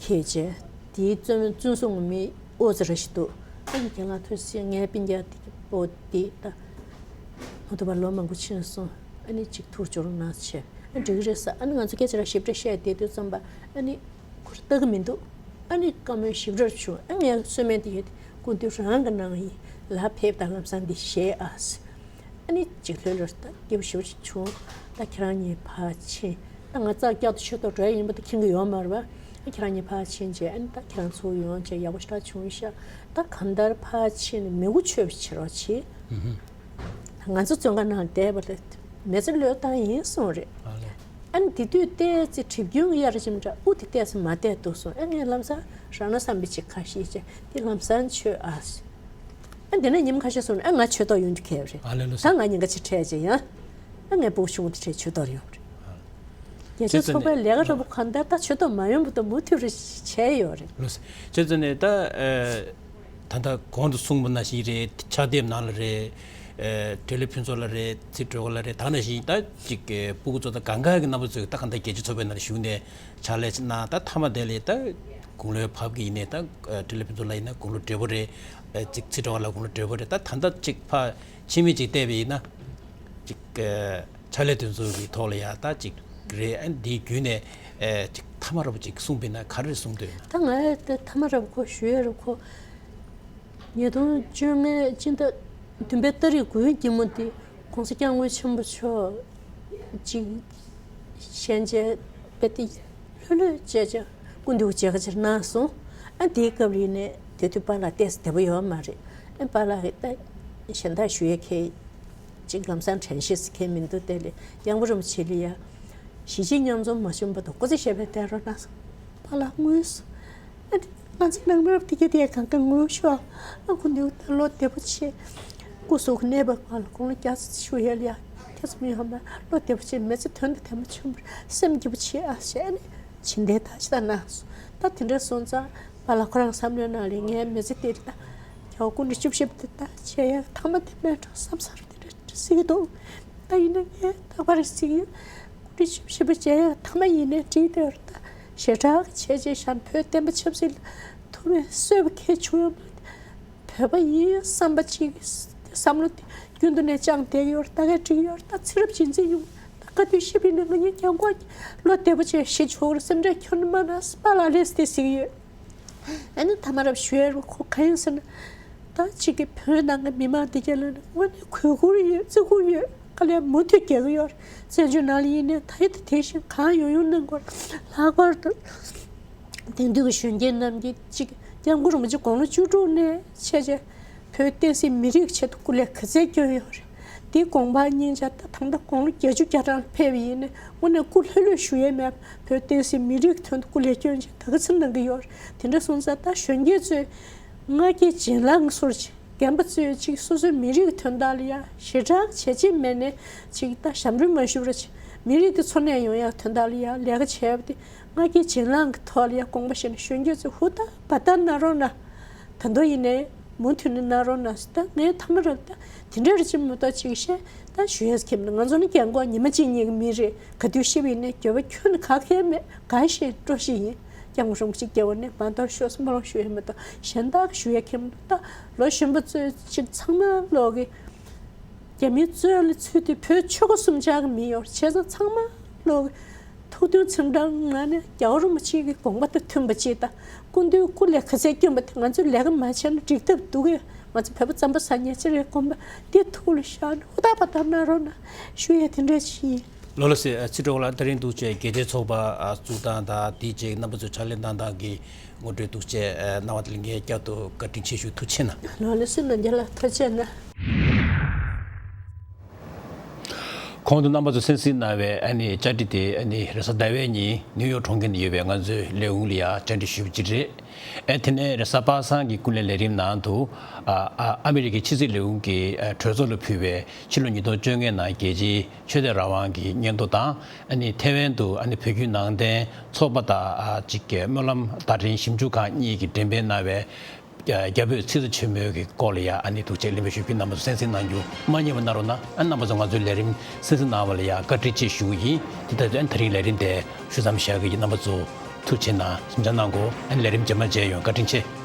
ཁྱེད་ཅེ། དེའི་བཙོན་བཙོན་སྲུང་མི་ཨོ་ཙི་ར་ཞིག་འདུག་ཨ་ནི་རྒན་ལགས་ཐུགས་རྗེ་ཆེ། ངའི་སྤུན་ཀྱག་དེ་པོ་དེ་ད་ཧོ་ཐུ་བ་ལོ་མང་པོ་ཕྱིན་སོང་། ཨ་ནི་ཅིག་ཐུགས་སྦྱོར་གནང་བྱས་ཨ་འགྲིག་གི་རེད་ཟེར། ཨ་ནི་ང་ཚོ་སྐད་ཆ་ར་ཞིབ་ཕྲ་བཤད་བསྡད་དུས་ཙམ་པ་ཨ་ནི་ཁོ་ལྟ་གི་མི་འདུག་ཨ་ནི་བཀའ་མོལ་ཞིབ་ཕྲ་བྱུང་། ཨ་ངའི་གསོལ་སྨན་དེ་ཡོད་དེ་སྐུ་མདུན་རང་གི་གནང་ཡིན། ལ་ཕེབས་དང་ལམ་སང་འདི་བཞེས་ཨ་ཟེར། ཨ་ནི་ཅིག་ལྷོད་ལྷོད་ད་སྐྱིད་པོ་ཞེ་པོ་ཅིག་བྱུང་། ད་ཁྱེད་རང་གཉིས་ཕར་ཕྱིན། ད་ང་རྩ་བསྐྱར་དུ་ཆོས་ཐོག་འགྲོ་ཡ་ཡིན་པ་ད་མཁྱེན་གྱི་ཡོད་མ་རེད་པ། ཨ་ཁྱེད་རང་གཉིས་ཕར་ཕྱིན་བྱས་ཨ་ནི་ད་ཁྱེད་རང་ཚོ་ཡོང་བྱས་ཡག་པོ་ཞེ་དྲག་བྱུང་ཤག་ད་གང་ལྟར་ཕར་ཕྱིན་ནས་མི་མགོ་ཆོད་པ་བྱེད་རོགས་བྱེད། ང་ཚོ་བཙོན་ཁང་ནང་བསྡད་པ་ལ་མི་ཚེ་ལོས་བཏང་ཡིན་གསུངས་རེད། ཨ་ལས། ཨ་ནི་དེ་དུས་ལྟས་ཚེ་གྲིབ་རྒྱུན་གཡར་ཅིམ་འདྲ་དབུ་དེ་ལྟས་ཚེ་མ་བསྡད་འདུག་གསུངས། ཨ་ངས་ལམ་སང་རང་ན་བསམ་པའི་ཅིག་ཁ་ཤས་བྱས་དེ་ལམ་སང་ཆོས་ཨ་ཟེར། ཨ་འདི་ནས་ཉིན་ཁ་ཤས་སོང་ནས་ཨ་ང་ཆོས་ཐོག་ཡོང་རྒྱུ་ཁེལ་རེད། ཨ་ལས་ལོ་ད་ང་ཉིན་ཁ་ཅིག་འཕྲད་བྱས་ཡང་ཨ་ངའི་སྤུ་གུ་ཆུང་ངུ་དེ་འཕྲད་ཆོས་ཐོག་ཡོང་རེད། རྒྱལ་སྤྱིའི་ཚོགས་པའི་ལས་ཀ་འདྲ་པོ་གང་ལྟར་ད་ཆོས་ཐོག་མ་ཡོང་བར་དུ་མུ་མཐུད་རེ་བྱས་ཡོད་རེད། ལགས་སོ། བྱས་ཙང་ནས་ད་ཨ་ད་ལྟ་གོང་དུ་གསུངས་པ་ནང་བཞིན་རེད། ཕྱག་དེབ་ནང་ལ་རེད། ཨ་འབྲེལ་ཡོད་ཕུན་ཚོགས་ལགས་རེད། ཚེ་སྒྲོལ་དཀར་ལགས་རེད། ད་ནང་བཞིན་ད་ཅིག་ཨ་སྤུ་གུ་ཚོ་ད་གང་ག་གི་རྣམ་པ་ཚོས་ད་གང་ལྟར་རྒྱལ་སྤྱིའི་ཚོགས་པའི་ནང་ལ་ཞུགས་ནས་ཕྱག་ལས་གནང་། ད་མཐའ་མ་དེ་ལས་ད་དགུང་ལོའི་བབ་ཀྱི་ཡིན་ནའི་ད་ཨ་འབྲེལ་ཡོད་ཕུན་ཚོགས་ལགས་ཡིན་ན་དགུང་ལོ་བགྲེས་པོ་རེད། ཨ་ཅིག་ཚེ་སྒྲོལ་དཀར་ལགས་དགུང་ལོ་བགྲེས་པོ་རེད། ད་ད་ལྟ་ཅིག་ཕར་ཕྱི་མིག་ཅིག་བལྟས་པ་ཡིན་ན་ཅིག་ཨ་ཕྱག་ལས་དེ་ཚོ་གི་ཐོག་ལ་ཡ་ད་ཅིག་རེད། ཨ་འདིའི་བརྒྱུད་ནས་ཨ་ཅིག་ཐ་མ་ར་བ་ཅིག་གསུངས་པ་ཡིན་ན་ག་རེ་གསུང་འདོད་ཡོད་ན། ད་ང་ད་ཐ་མ་ར་བ་ཁོ་ཞུ་ཡ་ར་བ་ཁོ། ཉིས་སྟོང་བཅོ་ལྔ་སྤྱི་ཟླ་བདུན་པའི་ཏ་རིག་དགུའི་ཉིན་མོ་དེ་༸གོང་ས་༸སྐྱབས་མགོན་ཆེན་པོ་མཆོག་ཅིག་ཞལ་མཇལ་དཔེ་དེ་ལྷོད་ལྷོད་བྱས་བྱས་སྐུ་མདུན་མཇལ་ཁ་ཅིག་གནང་སོང་། ཨ་དེའི་སྐབས་ཡིན་ནས་དེ་དུས་པཱ་ལགས་ཏོག་ཙམ་བདེ་པོ་ཡོད་མ་རེད། ཨ་པཱ་ལགས་ཀྱིས་ད་གཞན་དག་ཞུ་ཡས་ཁེལ་ཅིག་ལམ་སང་དྲན་ཤེས་སུ་ཁེལ་མི་འདུག་དེ་ལས་སྐྱབས་མགོན་རིན་པོ་ཆེ་ལ་ཡ་གཞིས་བྱེས་མཉམ་འཛོམས་མ་བྱུང་བར་དུ་སྐུ་ཚེ་ཞབས་པད་བརྟན་རོགས་གནང་སོང་། པཱ་ལགས་ངུས་སོང་། ཨ་ནི་ང་ཚོ་ནང་མི་རབས་དེ་གས་དེ་གང་ག་ངུ་ཤོག་ཨ་ཁུ་འདི་ད་ལོ་བདེ་པོ་ཆེ། སྐུ་གཟུགས་གནས་པ་གང་ལ་དགུང་ལོ་བརྒྱ་ཙམ་ཞུ་ཡ་ལ་ཡ་ཁྱེད་ཚོ་མི་ཡོང་མ་ལོ་བདེ་པོ་ཆེ། མི་ཚེ་དོན་དང་ལྡན་པ་བྱུང་བར་སེམས་སྐྱིད་པོ་བྱེད་ཨ་ཞེས་ཨ་ནི་ཕྱི་འདས་ད་ཅི་ད་གནང་སོང་། ད་དེ་འདྲ་སོང་ཙང་པཱ་ལགས་ཁོ་རང་བསམ་བློའི་ནང་ལ་ངའི་མི་ཚེ་འདི་ལ་ད་རྒྱལ་བ་སྐུ་ཕྲེང་བཅུ་བཞི་པ་དེ་ད་མཇལ་ཡ་ཐ་མ་དེ་མེད་འགྲོ་བསམ་བསམ་དེ་འདྲ་ཟེར་གྱི་འདུག་ད་ཡིན་ན་ངས་རྟག་པར་ཟེར་གྱི་ཡོད། སྐུ་ཕྲེང་བཅུ་བཞི་པ་མཇལ་ཡ་ཐ་མ་ཡིན་ནའི་འགྲིག་དེ་བར་ད་ཞེ་དྲག་གི་བྱས་རྗེས་བཞག་བོད་བསྟན་པ་ཆབ་སྲིད་ལ་ཐུགས་ཕན་གསོས་པ་གལ་བྱུང་ཡོད་མ་རེད། བོད་པ་ཡིན་བསམ་པ་གཅིག་བསམ་བློ་དེ་རྒྱུན་དུ་ནས་བཅངས་བསྡད་ཀྱི་ཡོད་རེད། ད་གས་འགྲིག་གི་ཡོད་རེད། ད་ཚེ་རབས་རྗེས་འཛིན་ཡོང་ད་ག་དུས་ཤི་བ་ཡིན་ན་ང་གཉིས་རྒྱང་གོག་ལོ་བདེ་པོ་བྱས་ཤི་ཆོག་རེད། སེམས་ཁྲལ་ཁྱོན་ནས་མ་གནང་ཟེར་པཱ་ལགས་ལས་དེ་ཟེར་གྱི་ཡོད། ཨ་ནི་ཐ་མ་རབ་ཞུ་ཡ་རུ་ཁོ་ག་ཡིན་ཟེར་ན། ད་གཅིག་གི་བོད་ནང་གི་མི་མང་འདི་ག་ལ་ནི་དངོས་གནས་གུས་བཀུར་ཡོད། བརྩི་བཀུར་ཡོད། དཀའ་ལས་མུ་མཐུད་རྒྱག་གི་ཡོད་རེད། བཙན་བྱོལ་ནང་ལ་ཡིན་ནའི་ད་ཡི་ད་དེ་བཞིན་གང་ཡོང་ཡོང་གནང་དགོས་རེད། ལྷག་པར་དུ་དེང་དུས་ཀྱི་གཞོན་སྐྱེས་རྣམས་ཀྱིས་གཅིག་སྐྱབས་མགོན་རིན་པོ་ཆེ་དགུང་ལོ་བཅུ་དྲུག་ནས་ཆེ་ཆེ་བོད་བསྟན་སྲིད་མི་རིགས་ཆེད་དུ་སྐུ་ལས་ག་ཚད་བསྐྱོན་ཡོད་རེད། དེའི་དགོངས་པ་སྙིང་རྗེ་ད་ད་ལྟ་དགུང་ལོ་བརྒྱད་ཅུ་གྱ་གྲངས་ལ་ཕེབས་པ་ཡིན་ནའི་དངོས་གནས་སྐུ་ལྷོད་ལྷོད་བཞུགས་ཡས་མེད་པ། བོད་བསྟན་སྲིད་མི་རིགས་དོན་དུ་སྐུ་ལས་བསྐྱོན་ཅིག་ད་ག་ཚོད་གནང་གི་ཡོད་རེད། དེ་འདྲ་སོང་ཙང་ད་གཞོན་སྐྱེས་ཚོས་ང་རྒྱལ་བྱིན་རླབས་སོར་ཅིག་རྒན་པ་ཚོས་ཅིག་སོ་སོའི་མི་རིགས་དོན་དག་ལ་ཡ་ཞེ་དྲག་བྱས་རྗེས་མེད་ནས་ཅིག་ད་ཞབས་འདྲེན་མ་ཞུ་ར་ཅིག་མི་རིགས་དེ་འཚོ་གནས་ཡོང་ཡག་དོན་དག་ལ་ཡ་ལས་ཀ་བྱས་པ་དེ་ང་རྒྱལ་བྱིན་རླབས་ཀྱི་ཐོག་ལ་ཡ་དགོངས་པ་བཞེས་ནས་གཞོན་སྐྱེས་ཚོས་ཧུར་ཐག་བར་ཐག་གནང་རོགས་གནང་། ད་དུང་ཡིན་ནའི་མུ་མཐུད་ནས་གནང་རོགས་གནང་ཟེར། ད་ངས་ཐ་མ་རབ་ད་དེ་འདྲ་རེ་ཅིག་མི་གཏོགས་ཅིག་བཤད་ད་ཞུ་ཡས་ཁེམ་ནི་ང་ཚོ་ནི་རྒན་གོག་ཉི་མ་གཅིག་གཉིས་ཀྱི་མི་རེད། ག་དུས་ཤི་བ་ཡིན་ནའི་འགྱོད་པ་ཁྱོན་ནས་ག་གེ་མེད། དགའ་ཞིང་སྤྲོ་ཞིང་ཡིན། སྐྱབས་མགོན་རིན་པོ་ཆེ་རྒྱལ་བ་ནས་མ་གཏོགས་ཤོག་སྨོན་ལམ་ཞུ་ཡས་མི་གཏོགས་གཞན་དག་ཞུ་ཡས་ཁེམ་ནི་ད་ལོ་གཞོན་པ་ཚོས་ཅིག་ཚང་མ་ལོག་གི་རྒྱ་མིའི་གཙོས་ལ་ཚུད་དུས་བོད་ཆོལ་ཁ་གསུམ་ཆགས་ཀྱི་མི་ཡོད་རེད། བྱས་ཙང་ཚང་མ་ལོག་གི་ཐུགས་མཐུན་ཚིག་འདང་ངང་ནས་རྒྱལ་བ་རིན་པོ་ཆེ་གི་དགོངས་པ་དང་མཐུན་པ་ཅིག་དང་སྐུ་མདུན་སྐུ་ལས་ག་ཚད་བསྐྱོན་པ་དེ་ང་ཚོས་ལས་ཀ་མ་བྱས་ན་འགྲིག་ཐབས་འདུག་གས། ང་ཚོ་བོད་པ་རྩམ་པ་ཟ་མཁན་ཅིག་རེད། དགོངས་པ་འདི་ཐུགས་ལ་བཞག་ནས་ཧུར་ཐག་བར་ཐག་གནང་རོགས་གནང་ཞུ་ཡས་དེ་འདྲ་ཞིག་ཡིན། ལགས་ལགས་སེ། ཚེ་སྒྲོལ་ལགས་ད་རིང་འདུག་བྱས་རྒྱལ་སྤྱིའི་ཚོགས་པ་བཙུགས་སྟངས་དང་དེའི་རྗེས་རྣམ་པ་ཚོས་ཕྱག་ལས་གནང་སྟངས་ཀྱི་ངོ་སྤྲོད་འདུག་བྱས་གནང་བ་དེ་ལ་ངས་བསྐྱར་དུ་བཀའ་དྲིན་ཆེ་ཞུ། ཐུགས་རྗེ་གནང་། ལགས་ལགས་སེ། རྣམ་རྒྱལ་ལགས་ཐུགས་རྗེ་གནང་། གོང་དུ་རྣམ་པ་ཚོ་གསན་གཟིགས་གནང་བའི་ཨ་ནི་བཅར་འདྲི་དེ་ཨ་ནི་རེས་གཟའ་ཟླ་བའི་ཉིན་ནིའུ་ཡོག་གྲོང་ཁྱེར་ནང་ཡོད་པའི་ང་ཚོའི་ལས་ཁུངས་ལ་ཡང་བཅར་འདྲི་ཞུས་པ་ཅིག་རེད། ཨེ་དེ་ནས་རེས་གཟའ་པ་སངས་ཀྱི་ཀུན་གླེང་ལས་རིམ་ནང་དུ་ཨ་ཨ་ཨ་མི་རི་ཀའི་ཕྱི་སྲིད་ལས་ཁུངས་ཀྱིས་ཨ་གྲོས་ཚོགས་ལ་ཕུལ་བའི་ཕྱི་ལོ་ཉིས་སྟོང་བཅོ་ལྔའི་ནང་རྒྱལ་སྤྱིའི་ཆོས་དད་རང་དབང་གི་སྙན་ཐོ་དང་ཨ་ནི་ཐེ་ཝན་དུ་ཨ་ནི་བོད་བརྒྱུད་ནང་བསྟན་ཚོགས་པ་དང་ཨ་ཅིག་གི་སྨོན་ལམ་བརྡ་འཕྲིན་ཞིབ་འཇུག་ཁང་གཉིས་ཀྱིས་འགྲེམས་སྤེལ་གནང་བའི་རྒྱ་བོད་ཚིག་མཛོད་ཆེན་མོའི་གི་སྐོར་ལ་ཡང་ཨ་ནི་ཐུགས་རྗེ་ལེགས་འབུལ་ཞུ་རྒྱུ། རྣམ་པ་ཚོ་གསན་གཟིགས་གནང་རྒྱུ་མ་བསྙེལ་བ་གནང་རོགས་གནང་། ཨ་རྣམ་པ་ཚོ་ང་ཚོའི་ལས་རིམ་གསན་གཟིགས་གནང་བ་ལ་ཡང་བཀའ་དྲིན་ཆེ་ཞུ་གི་ཡིན། དེ་ལྟར་དུ་ཨ་ནི་དེ་རིང་ལས་རིམ་དེ་ཞུ་མཚམས་བཞག་གི་ཡིན། རྣམ་པ་ཚོ་ཐུགས་རྗེ་གནང་། གཟིམ་འཇག་གནང་དགོས། ཨ་ནི་ལས་རིམ་རྗེས་མ་མཇལ་ཡོང་། བཀའ་དྲིན་ཆེ།